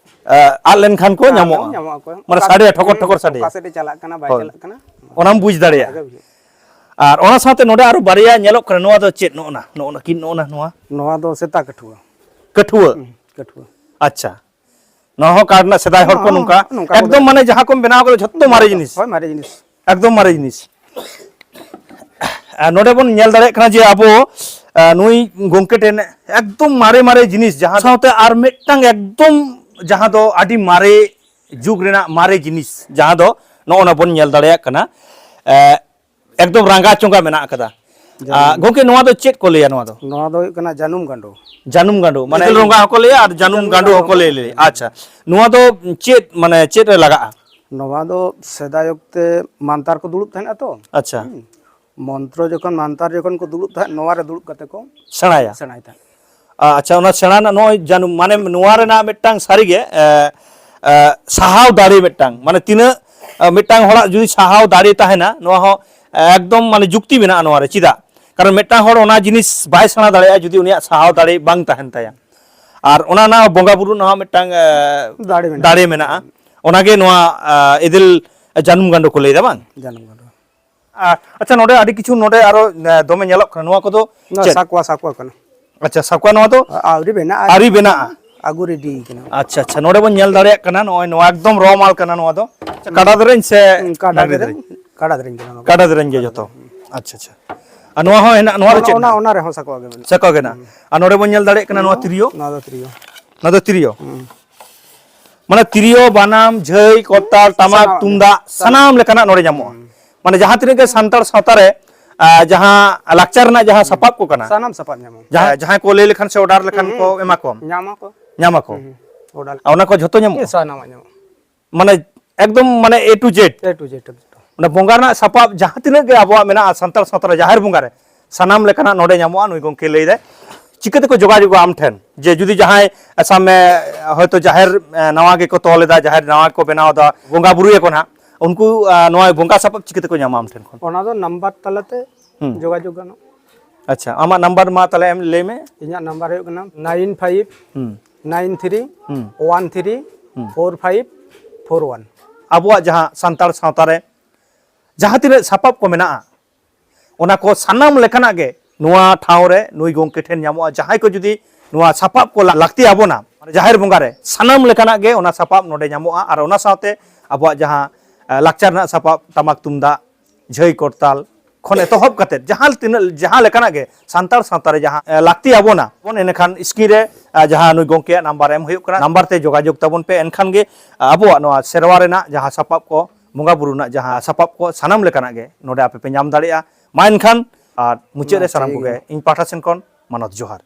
ᱮ, ᱟᱫ ᱞᱮᱱᱠᱷᱟᱱ ᱠᱚ ᱟᱫ ᱧᱟᱢᱚᱜᱼᱟ᱾ ᱧᱟᱢᱚᱜ ᱟᱠᱚ᱾ ᱢᱟᱱᱮ ᱚᱠᱟ ᱥᱟᱰᱮᱭᱟ, ᱥᱮᱫ, ᱴᱷᱚᱠᱚᱨ ᱦᱩᱸ, ᱴᱷᱚᱠᱚᱨ ᱥᱟᱰᱮᱭᱟ᱾ ᱚᱠᱟ ᱥᱮᱫ ᱮ ᱪᱟᱞᱟᱜ ᱠᱟᱱᱟ, ᱵᱟᱭ ᱦᱳᱭ᱾ ᱪᱟᱞᱟᱜ ᱠᱟᱱᱟ᱾ ᱚᱱᱟᱢ ᱵᱩᱡᱽ ᱫᱟᱲᱮᱭᱟᱜᱼᱟ᱾ ᱚᱱᱠᱟ ᱜᱮ ᱵᱩᱡᱷᱟᱹᱜᱼᱟ᱾ ᱟᱨ ᱚᱱᱟ ᱥᱟᱶᱛᱮ ᱱᱚᱰᱮ ᱟᱨᱚ ᱵᱟᱨᱭᱟ ᱧᱮᱞᱚᱜ ᱠᱟᱱᱟ, ᱱᱚᱣᱟ ᱫᱚ ᱪᱮᱫ? ᱱᱚᱜᱼᱚ ᱱᱟ, ᱱᱚᱜᱼᱚ ᱱᱟ ᱠᱤ, ᱱᱚᱜᱼᱚ ᱱᱟ, ᱱᱚᱣᱟ? ᱱᱚᱣᱟ ᱫᱚ ᱥᱮᱛᱟ ᱠᱟᱹᱴᱷᱩᱣᱟᱹ᱾ ᱠᱟᱹᱴᱷᱩᱣᱟᱹ᱾ ᱦᱩᱸ, ᱠᱟᱹᱴᱷᱩᱣᱟᱹ᱾ ᱟᱪᱪᱷᱟ, ᱱᱚᱣᱟ ᱦᱚᱸ ᱠᱟᱴ ᱨᱮᱱᱟᱜ ᱥᱮᱫᱟᱭ ᱦᱚᱲ ᱠᱚ ᱦᱚᱸ ᱱᱚᱝᱠᱟ ᱱᱚᱝᱠᱟ ᱠᱚ ᱮᱠᱫᱚᱢ ᱵᱮᱱᱟᱣ᱾ ᱢᱟᱱᱮ ᱡᱟᱦᱟᱸ ᱠᱚᱢ ᱵᱮᱱᱟᱣ ᱠᱟᱫᱟ ᱡᱷᱚᱛᱚ ᱢᱟᱨᱮ ᱡᱤᱱᱤᱥ᱾ ᱦᱳᱭ, ᱢᱟᱨᱮ ᱡᱤᱱᱤᱥ᱾ ᱮᱠᱫᱚᱢ ᱢᱟᱨᱮ ᱡᱤᱱᱤᱥ᱾ ᱟᱨ ᱱᱚᱰᱮ ᱵᱚᱱ ᱧᱮᱞ ᱫᱟᱲᱮᱭᱟᱜ ᱠᱟᱱᱟ ᱡᱮ ᱟᱵᱚ, ᱟ, ᱱᱩᱭ ᱜᱚᱢᱠᱮ ᱴᱷᱮᱱ ᱮᱠᱫᱚᱢ ᱢᱟᱨᱮ ᱢᱟᱨᱮ ᱡᱤᱱᱤᱥ, ᱡᱟᱦᱟᱸ ᱥᱟᱶᱛᱮ ᱟᱨ ᱢᱤᱫᱴᱟᱝ ᱮᱠᱫᱚᱢ ᱡᱟᱦᱟᱸ ᱫᱚ ᱟᱹᱰᱤ ᱢᱟᱨᱮ ᱡᱩᱜᱽ ᱨᱮᱱᱟᱜ ᱢᱟᱨᱮ ᱡᱤᱱᱤᱥ, ᱡᱟᱦᱟᱸ ᱫᱚ ᱱᱚᱜᱼᱚ ᱱᱟ ᱵᱚᱱ ᱧᱮᱞ ᱫᱟᱲᱮᱭᱟᱜ ᱠᱟᱱᱟ, ᱮ, ᱮᱠᱫᱚᱢ ᱨᱟᱸᱜᱟ ᱪᱚᱸᱜᱟ ᱢᱮᱱᱟᱜ ᱟᱠᱟᱫᱟ᱾ ᱡᱟᱹᱱᱩᱢ᱾ ᱟ, ᱜᱚᱢᱠᱮ, ᱱᱚᱣᱟ ᱫᱚ ᱪᱮᱫ ᱠᱚ ᱞᱟᱹᱭᱟ ᱱᱚᱣᱟ ᱫᱚ? ᱱᱚᱣᱟ ᱫᱚ ᱦᱩᱭᱩᱜ ᱠᱟᱱᱟ ᱡᱟᱹᱱᱩᱢ ᱜᱟᱸᱰᱚ᱾ ᱡᱟᱹᱱᱩᱢ ᱜᱟᱸᱰᱚ, ᱢᱟᱱᱮ ᱤᱫᱤᱞ ᱨᱚᱸᱜᱟ ᱦᱚᱸᱠᱚ ᱞᱟᱹᱭᱟ ᱟᱨ ᱡᱟᱹᱱᱩᱢ ᱡᱟᱹᱱᱩᱢ ᱜᱟᱸᱰᱚ ᱜᱟᱸᱰᱚ ᱦᱚᱸᱠᱚ ᱦᱚᱸᱠᱚ ᱞᱟᱹᱭᱟ᱾ ᱞᱟᱹᱭᱟ᱾ ᱟᱪᱪᱷᱟ, ᱱᱚᱣᱟ ᱫᱚ ᱪᱮᱫ, ᱢᱟᱱᱮ ᱪᱮᱫ ᱨᱮ ᱞᱟᱜᱟᱜᱼᱟ? ᱱᱚᱣᱟ ᱫᱚ ᱥᱮᱫᱟᱭ ᱚᱠᱛᱮ ᱢᱟᱱᱛᱟᱨ ᱠᱚ ᱫᱩᱲᱩᱵ ᱛᱟᱦᱮᱸᱱᱟ ᱛᱚ᱾ ᱟᱪᱪᱷᱟ᱾ ᱦᱩᱸ᱾ ᱢᱚᱱᱛᱨᱚ ᱡᱚᱠᱷᱚᱱ ᱢᱟᱱᱛᱟᱨ ᱡᱚᱠᱷᱚᱱ ᱠᱚ ᱫᱩᱲᱩᱵ ᱛᱟᱦᱮᱸᱫ, ᱱᱚᱣᱟ ᱨᱮ ᱫᱩᱲᱩᱵ ᱠᱟᱛᱮ ᱠᱚ ᱥᱮᱬᱟᱭᱟ᱾ ᱥᱮᱬᱟᱭ ᱛᱟᱦᱮᱸᱫ᱾ ᱟ-, ᱟᱪᱪᱷᱟ, ᱚᱱᱟ ᱥᱮᱬᱟ ᱨᱮᱱᱟᱜ ᱱᱚᱜᱼᱚᱭ ᱡᱟᱹᱱᱩᱢ, ᱢᱟᱱᱮ ᱱᱚᱣᱟ ᱨᱮᱱᱟᱜ ᱢᱤᱫᱴᱟᱝ ᱥᱟᱹᱨᱤᱜᱮ, ᱮ, ᱮ, ᱥᱟᱦᱟᱣ ᱫᱟᱲᱮ ᱢᱤᱫᱴᱟᱝ, ᱢᱟᱱᱮ ᱛᱤᱱᱟᱹᱜ, ᱮ, ᱢᱤᱫᱴᱟᱝ ᱦᱚᱲᱟᱜ ᱡᱩᱫᱤ ᱥᱟᱦᱟᱣ ᱫᱟᱲᱮ ᱛᱟᱦᱮᱱᱟ, ᱱᱚᱣᱟ ᱦᱚᱸ, ᱮ, ᱮᱠᱫᱚᱢ ᱢᱟᱱᱮ ᱡᱩᱠᱛᱤ ᱢᱮᱱᱟᱜᱼᱟ ᱱᱚᱣᱟ ᱨᱮ᱾ ᱪᱮᱫᱟᱜ? ᱠᱟᱨᱚᱱ ᱢᱤᱫᱴᱟᱝ ᱦᱚᱲ ᱚᱱᱟ ᱡᱤᱱᱤᱥ ᱵᱟᱭ ᱥᱮᱬᱟ ᱫᱟᱲᱮᱭᱟᱜᱼᱟ ᱡᱩᱫᱤ ᱩᱱᱤᱭᱟᱜ ᱥᱟᱦᱟᱣ ᱫᱟᱲᱮ ᱵᱟᱝ ᱛᱟᱦᱮᱱ ᱛᱟᱭᱟ᱾ ᱟᱨ ᱚᱱᱟ ᱨᱮᱱᱟᱜ ᱵᱚᱸᱜᱟ ᱵᱩᱨᱩ ᱨᱮᱱᱟᱜ ᱦᱚᱸ ᱢᱤᱫᱴᱟᱝ, ᱮ, ᱫᱟᱲᱮ ᱢᱮᱱᱟᱜᱼᱟ᱾ ᱫᱟᱲᱮ ᱢᱮᱱᱟᱜᱼᱟ᱾ ᱚᱱᱟᱜᱮ ᱱᱚᱣᱟ, ᱮ, ᱤᱫᱤᱞ ᱡᱟᱹᱱᱩᱢ ᱜᱟᱸᱰᱚ ᱠᱚ ᱞᱟᱹᱭᱫᱟ, ᱵᱟᱝ? ᱡᱟᱹᱱᱩᱢ ᱜᱟᱸᱰᱚ᱾ ᱟ-, ᱟᱪᱪᱷᱟ, ᱱᱚᱰᱮ ᱟᱹᱰᱤ ᱠᱤᱪᱷᱩ ᱱᱚᱰᱮ ᱟᱨᱚ, ᱮ, ᱫᱚᱢᱮ ᱧᱮᱞᱚᱜ ᱠᱟᱱᱟ, ᱱᱚᱣᱟ ᱠᱚᱫᱚ ᱱᱚᱣᱟ ᱪᱮᱫ? ᱥᱟᱠᱣᱟ, ᱥᱟᱠᱣᱟ ᱠᱟᱱᱟ᱾ ᱟᱪᱪᱷᱟ, ᱥᱟᱠᱣᱟ ᱱᱚᱣᱟ ᱫᱚ? ᱟ-, ᱟᱹᱣᱨᱤ ᱵᱮᱱᱟᱜᱼᱟ᱾ ᱟᱹᱣᱨᱤ ᱵᱮᱱᱟᱜᱼᱟ᱾ ᱟᱹᱜᱩ ᱨᱮᱰᱤ ᱠᱟᱱᱟ᱾ ᱟᱪᱪᱷᱟ, ᱟᱪᱪᱷᱟ, ᱱᱚᱰᱮ ᱵᱚᱱ ᱧᱮᱞ ᱫᱟᱲᱮᱭᱟᱜ ᱠᱟᱱᱟ, ᱱᱚᱜᱼᱚᱭ ᱱᱚᱣᱟ ᱮᱠᱫᱚᱢ ᱨᱚ ᱢᱟᱞ ᱠᱟᱱᱟ ᱱᱚᱣᱟ ᱫᱚ᱾ ᱟᱪᱪᱷᱟ, ᱠᱟᱰᱟ ᱫᱮᱨᱮᱧ ᱥᱮ ᱦᱩᱸ, ᱠᱟᱰᱟ ᱰᱟᱝᱨᱤ ᱫᱮᱨᱮᱧ, ᱫᱮᱨᱮᱧ? ᱠᱟᱰᱟ ᱫᱮᱨᱮᱧ ᱠᱟᱱᱟ ᱱᱚᱣᱟ᱾ ᱠᱟᱰᱟ ᱫᱮᱨᱮᱧ ᱜᱮ ᱡᱚᱛᱚ᱾ ᱟᱪᱪᱷᱟ, ᱟᱪᱪᱷᱟ᱾ ᱟᱨ ᱱᱚᱣᱟ ᱦᱚᱸ ᱦᱮᱱᱟᱜ, ᱱᱚᱣᱟ ᱫᱚ ᱚᱱᱟ, ᱪᱮᱫ ᱚᱱᱟ, ᱦᱮᱱᱟᱜ? ᱚᱱᱟ ᱨᱮᱦᱚᱸ ᱥᱟᱠᱣᱟ ᱜᱮ ᱢᱮᱱᱟᱜᱼᱟ᱾ ᱥᱟᱠᱣᱟ ᱜᱮ ᱦᱮᱱᱟᱜᱼᱟ᱾ ᱦᱩᱸ᱾ ᱟᱨ ᱱᱚᱰᱮ ᱵᱚᱱ ᱧᱮᱞ ᱫᱟᱲᱮᱭᱟᱜ ᱠᱟᱱᱟ, ᱱᱚᱣᱟ ᱛᱤᱨᱭᱳ᱾ ᱱᱚᱣᱟ ᱫᱚ ᱛᱤᱨᱭᱳ᱾ ᱱᱚᱣᱟ ᱫᱚ ᱛᱤᱨᱭᱳ᱾ ᱦᱩᱸ᱾ ᱢᱟᱱᱮ ᱛᱤᱨᱭᱳ, ᱵᱟᱱᱟᱢ, ᱡᱷᱟᱹᱭ, ᱠᱚᱨᱛᱟᱞ, ᱴᱟᱢᱟᱠ, ᱥᱟᱱᱟᱢᱟᱜ ᱜᱮ᱾ ᱛᱩᱢᱫᱟᱜ, ᱥᱟᱱᱟᱢ ᱞᱮᱠᱟᱱᱟᱜ ᱱᱚᱰᱮ ᱧᱟᱢᱚᱜᱼᱟ᱾ ᱦᱩᱸ᱾ ᱢᱟᱱᱮ ᱡᱟᱦᱟᱸ ᱛᱤᱱᱟᱹᱜ ᱜᱮ ᱥᱟᱱᱛᱟᱲ ᱥᱟᱶᱛᱟ ᱨᱮ, ᱟ, ᱡᱟᱦᱟᱸ ᱞᱟᱠᱪᱟᱨ ᱨᱮᱱᱟᱜ ᱡᱟᱦᱟᱸ ᱦᱩᱸ᱾ ᱥᱟᱯᱟᱵ ᱠᱚ ᱠᱟᱱᱟ, ᱥᱟᱱᱟᱢ ᱥᱟᱯᱟᱵ ᱧᱟᱢᱚᱜᱼᱟ᱾ ᱡᱟᱦᱟᱸ, ᱡᱟᱦᱟᱸᱭ ᱠᱚ ᱞᱟᱹᱭ ᱞᱮᱠᱷᱟᱱ ᱥᱮ ᱚᱰᱟᱨ ᱞᱮᱠᱷᱟᱱ ᱠᱚ ᱦᱩᱸ᱾ ᱮᱢᱟ ᱠᱚᱣᱟᱢ? ᱧᱟᱢᱟ ᱠᱚ᱾ ᱧᱟᱢᱟ ᱠᱚ᱾ ᱦᱩᱸ᱾ ᱚᱰᱟᱨ᱾ ᱟᱨ ᱚᱱᱟ ᱠᱚ ᱡᱷᱚᱛᱚ ᱧᱟᱢᱚᱜᱼᱟ? ᱦᱮᱸ, ᱥᱟᱱᱟᱢᱟᱜ ᱧᱟᱢᱚᱜᱼᱟ᱾ ᱢᱟᱱᱮ ᱮᱠᱫᱚᱢ ᱢᱟᱱᱮ A to Z᱾ A to Z ᱮᱠᱫᱚᱢ᱾ ᱢᱟᱱᱮ ᱵᱚᱸᱜᱟ ᱨᱮᱱᱟᱜ ᱥᱟᱯᱟᱵ ᱡᱟᱦᱟᱸ ᱛᱤᱱᱟᱹᱜ ᱜᱮ ᱟᱵᱚᱣᱟᱜ ᱢᱮᱱᱟᱜᱼᱟ ᱥᱟᱱᱛᱟᱲ ᱥᱟᱶᱛᱟ ᱨᱮ ᱡᱟᱦᱮᱨ ᱵᱚᱸᱜᱟ ᱨᱮ, ᱥᱟᱱᱟᱢ ᱞᱮᱠᱟᱱᱟᱜ ᱱᱚᱰᱮ ᱧᱟᱢᱚᱜᱼᱟ᱾ ᱱᱩᱭ ᱜᱚᱢᱠᱮ ᱞᱟᱹᱭ ᱫᱟᱭ, ᱪᱤᱠᱟᱹ ᱛᱮᱠᱚ ᱡᱳᱜᱟᱡᱳᱜᱟ ᱟᱢ ᱴᱷᱮᱱ? ᱡᱮ ᱡᱩᱫᱤ ᱡᱟᱦᱟᱸᱭ, ᱥᱟᱵ ᱢᱮ, ᱦᱚᱭᱛᱳ ᱡᱟᱦᱮᱨ, ᱮ, ᱱᱟᱣᱟ ᱜᱮᱠᱚ ᱛᱚᱞ ᱮᱫᱟ, ᱡᱟᱦᱮᱨ ᱱᱟᱣᱟ ᱜᱮᱠᱚ ᱵᱮᱱᱟᱣ ᱮᱫᱟ, ᱵᱚᱸᱜᱟ ᱵᱩᱨᱩᱭᱟᱠᱚ ᱱᱟᱦᱟᱜ, ᱩᱱᱠᱩ, ᱟ, ᱱᱚᱣᱟ ᱵᱚᱸᱜᱟ ᱥᱟᱯᱟᱵ ᱪᱤᱠᱟᱹ ᱛᱮᱠᱚ ᱧᱟᱢᱟ ᱟᱢ ᱴᱷᱮᱱ ᱠᱷᱚᱱ? ᱚᱱᱟ ᱫᱚ ᱱᱟᱢᱵᱟᱨ ᱛᱟᱞᱟᱛᱮ ᱦᱩᱸ᱾ ᱡᱳᱜᱟᱡᱳᱜᱽ ᱜᱟᱱᱚᱜ᱾ ᱟᱪᱪᱷᱟ, ᱟᱢᱟᱜ ᱱᱟᱢᱵᱟᱨ ᱢᱟ ᱛᱟᱦᱞᱮ ᱮᱢ ᱞᱟᱹᱭ ᱢᱮ᱾ ᱤᱧᱟᱹᱜ ᱱᱟᱢᱵᱟᱨ ᱦᱩᱭᱩᱜ ᱠᱟᱱᱟ ᱱᱟᱭᱤᱱ ᱯᱷᱟᱭᱤᱵᱷ ᱦᱩᱸ᱾ ᱱᱟᱭᱤᱱ ᱛᱷᱨᱤ ᱦᱩᱸ᱾ ᱳᱣᱟᱱ ᱛᱷᱨᱤ ᱦᱩᱸ᱾ Four five four one. ᱟᱵᱚᱣᱟᱜ ᱡᱟᱦᱟᱸ ᱥᱟᱱᱛᱟᱲ ᱥᱟᱶᱛᱟ ᱨᱮ ᱡᱟᱦᱟᱸ ᱛᱤᱱᱟᱹᱜ ᱥᱟᱯᱟᱵ ᱠᱚ ᱢᱮᱱᱟᱜᱼᱟ, ᱚᱱᱟ ᱠᱚ ᱥᱟᱱᱟᱢ ᱞᱮᱠᱟᱱᱟᱜ ᱜᱮ ᱱᱚᱣᱟ ᱴᱷᱟᱶ ᱨᱮ ᱱᱩᱭ ᱜᱚᱢᱠᱮ ᱴᱷᱮᱱ ᱧᱟᱢᱚᱜᱼᱟ᱾ ᱡᱟᱦᱟᱸᱭ ᱠᱚ ᱡᱩᱫᱤ ᱱᱚᱣᱟ ᱥᱟᱯᱟᱵ ᱠᱚ ᱞᱟ-, ᱞᱟᱹᱠᱛᱤ ᱟᱵᱚᱱᱟ, ᱢᱟᱱᱮ ᱡᱟᱦᱮᱨ ᱵᱚᱸᱜᱟ ᱨᱮ ᱥᱟᱱᱟᱢ ᱞᱮᱠᱟᱱᱟᱜ ᱜᱮ ᱚᱱᱟ ᱥᱟᱯᱟᱵ ᱱᱚᱰᱮ ᱧᱟᱢᱚᱜᱼᱟ᱾ ᱟᱨ ᱚᱱᱟ ᱥᱟᱶᱛᱮ ᱟᱵᱚᱣᱟᱜ ᱡᱟᱦᱟᱸ, ᱮ, ᱞᱟᱠᱪᱟᱨ ᱨᱮᱱᱟᱜ ᱥᱟᱯᱟᱵ, ᱴᱟᱢᱟᱠ ᱛᱩᱢᱫᱟᱜ, ᱡᱷᱟᱹᱭ ᱠᱚᱨᱛᱟᱞ ᱠᱷᱚᱱ ᱮᱛᱚᱦᱚᱵ ᱠᱟᱛᱮ ᱡᱟᱦᱟᱸ ᱛᱤᱱᱟᱹᱜ, ᱡᱟᱦᱟᱸ ᱞᱮᱠᱟᱱᱟᱜ ᱜᱮ ᱥᱟᱱᱛᱟᱲ ᱥᱟᱶᱛᱟ ᱨᱮ ᱡᱟᱦᱟᱸ, ᱮ, ᱞᱟᱹᱠᱛᱤ ᱟᱵᱚᱱᱟ, ᱵᱚᱱ ᱮᱱᱮᱠᱷᱟᱱ screen ᱨᱮ, ᱮ, ᱡᱟᱦᱟᱸ ᱱᱩᱭ ᱜᱚᱢᱠᱮᱭᱟᱜ ᱱᱟᱢᱵᱟᱨ ᱮᱢ ᱦᱩᱭᱩᱜ ᱠᱟᱱᱟ, ᱱᱟᱢᱵᱟᱨ ᱛᱮ ᱡᱳᱜᱟᱡᱳᱜᱽ ᱛᱟᱵᱚᱱ ᱯᱮ᱾ ᱮᱱᱠᱷᱟᱱ ᱜᱮ, ᱮ, ᱟᱵᱚᱣᱟᱜ ᱱᱚᱣᱟ ᱥᱮᱨᱣᱟ ᱨᱮᱱᱟᱜ ᱡᱟᱦᱟᱸ ᱥᱟᱯᱟᱵ ᱠᱚ, ᱵᱚᱸᱜᱟ ᱵᱩᱨᱩ ᱨᱮᱱᱟᱜ ᱡᱟᱦᱟᱸ ᱥᱟᱯᱟᱵ ᱠᱚ, ᱥᱟᱱᱟᱢ ᱞᱮᱠᱟᱱᱟᱜ ᱜᱮ ᱱᱚᱰᱮ ᱟᱯᱮ ᱯᱮ ᱧᱟᱢ ᱫᱟᱲᱮᱭᱟᱜᱼᱟ᱾ ᱢᱟ ᱮᱱᱠᱷᱟᱱ, ᱟᱨ ᱢᱩᱪᱟᱹᱫ ᱨᱮ ᱢᱟ ᱥᱟᱱᱟᱢ ᱴᱷᱤᱠ ᱠᱚᱜᱮ ᱜᱮᱭᱟ᱾ ᱤᱧ ᱯᱟᱦᱴᱟ ᱥᱮᱱ ᱠᱷᱚᱱ ᱢᱟᱱᱚᱛ ᱡᱚᱦᱟᱨ᱾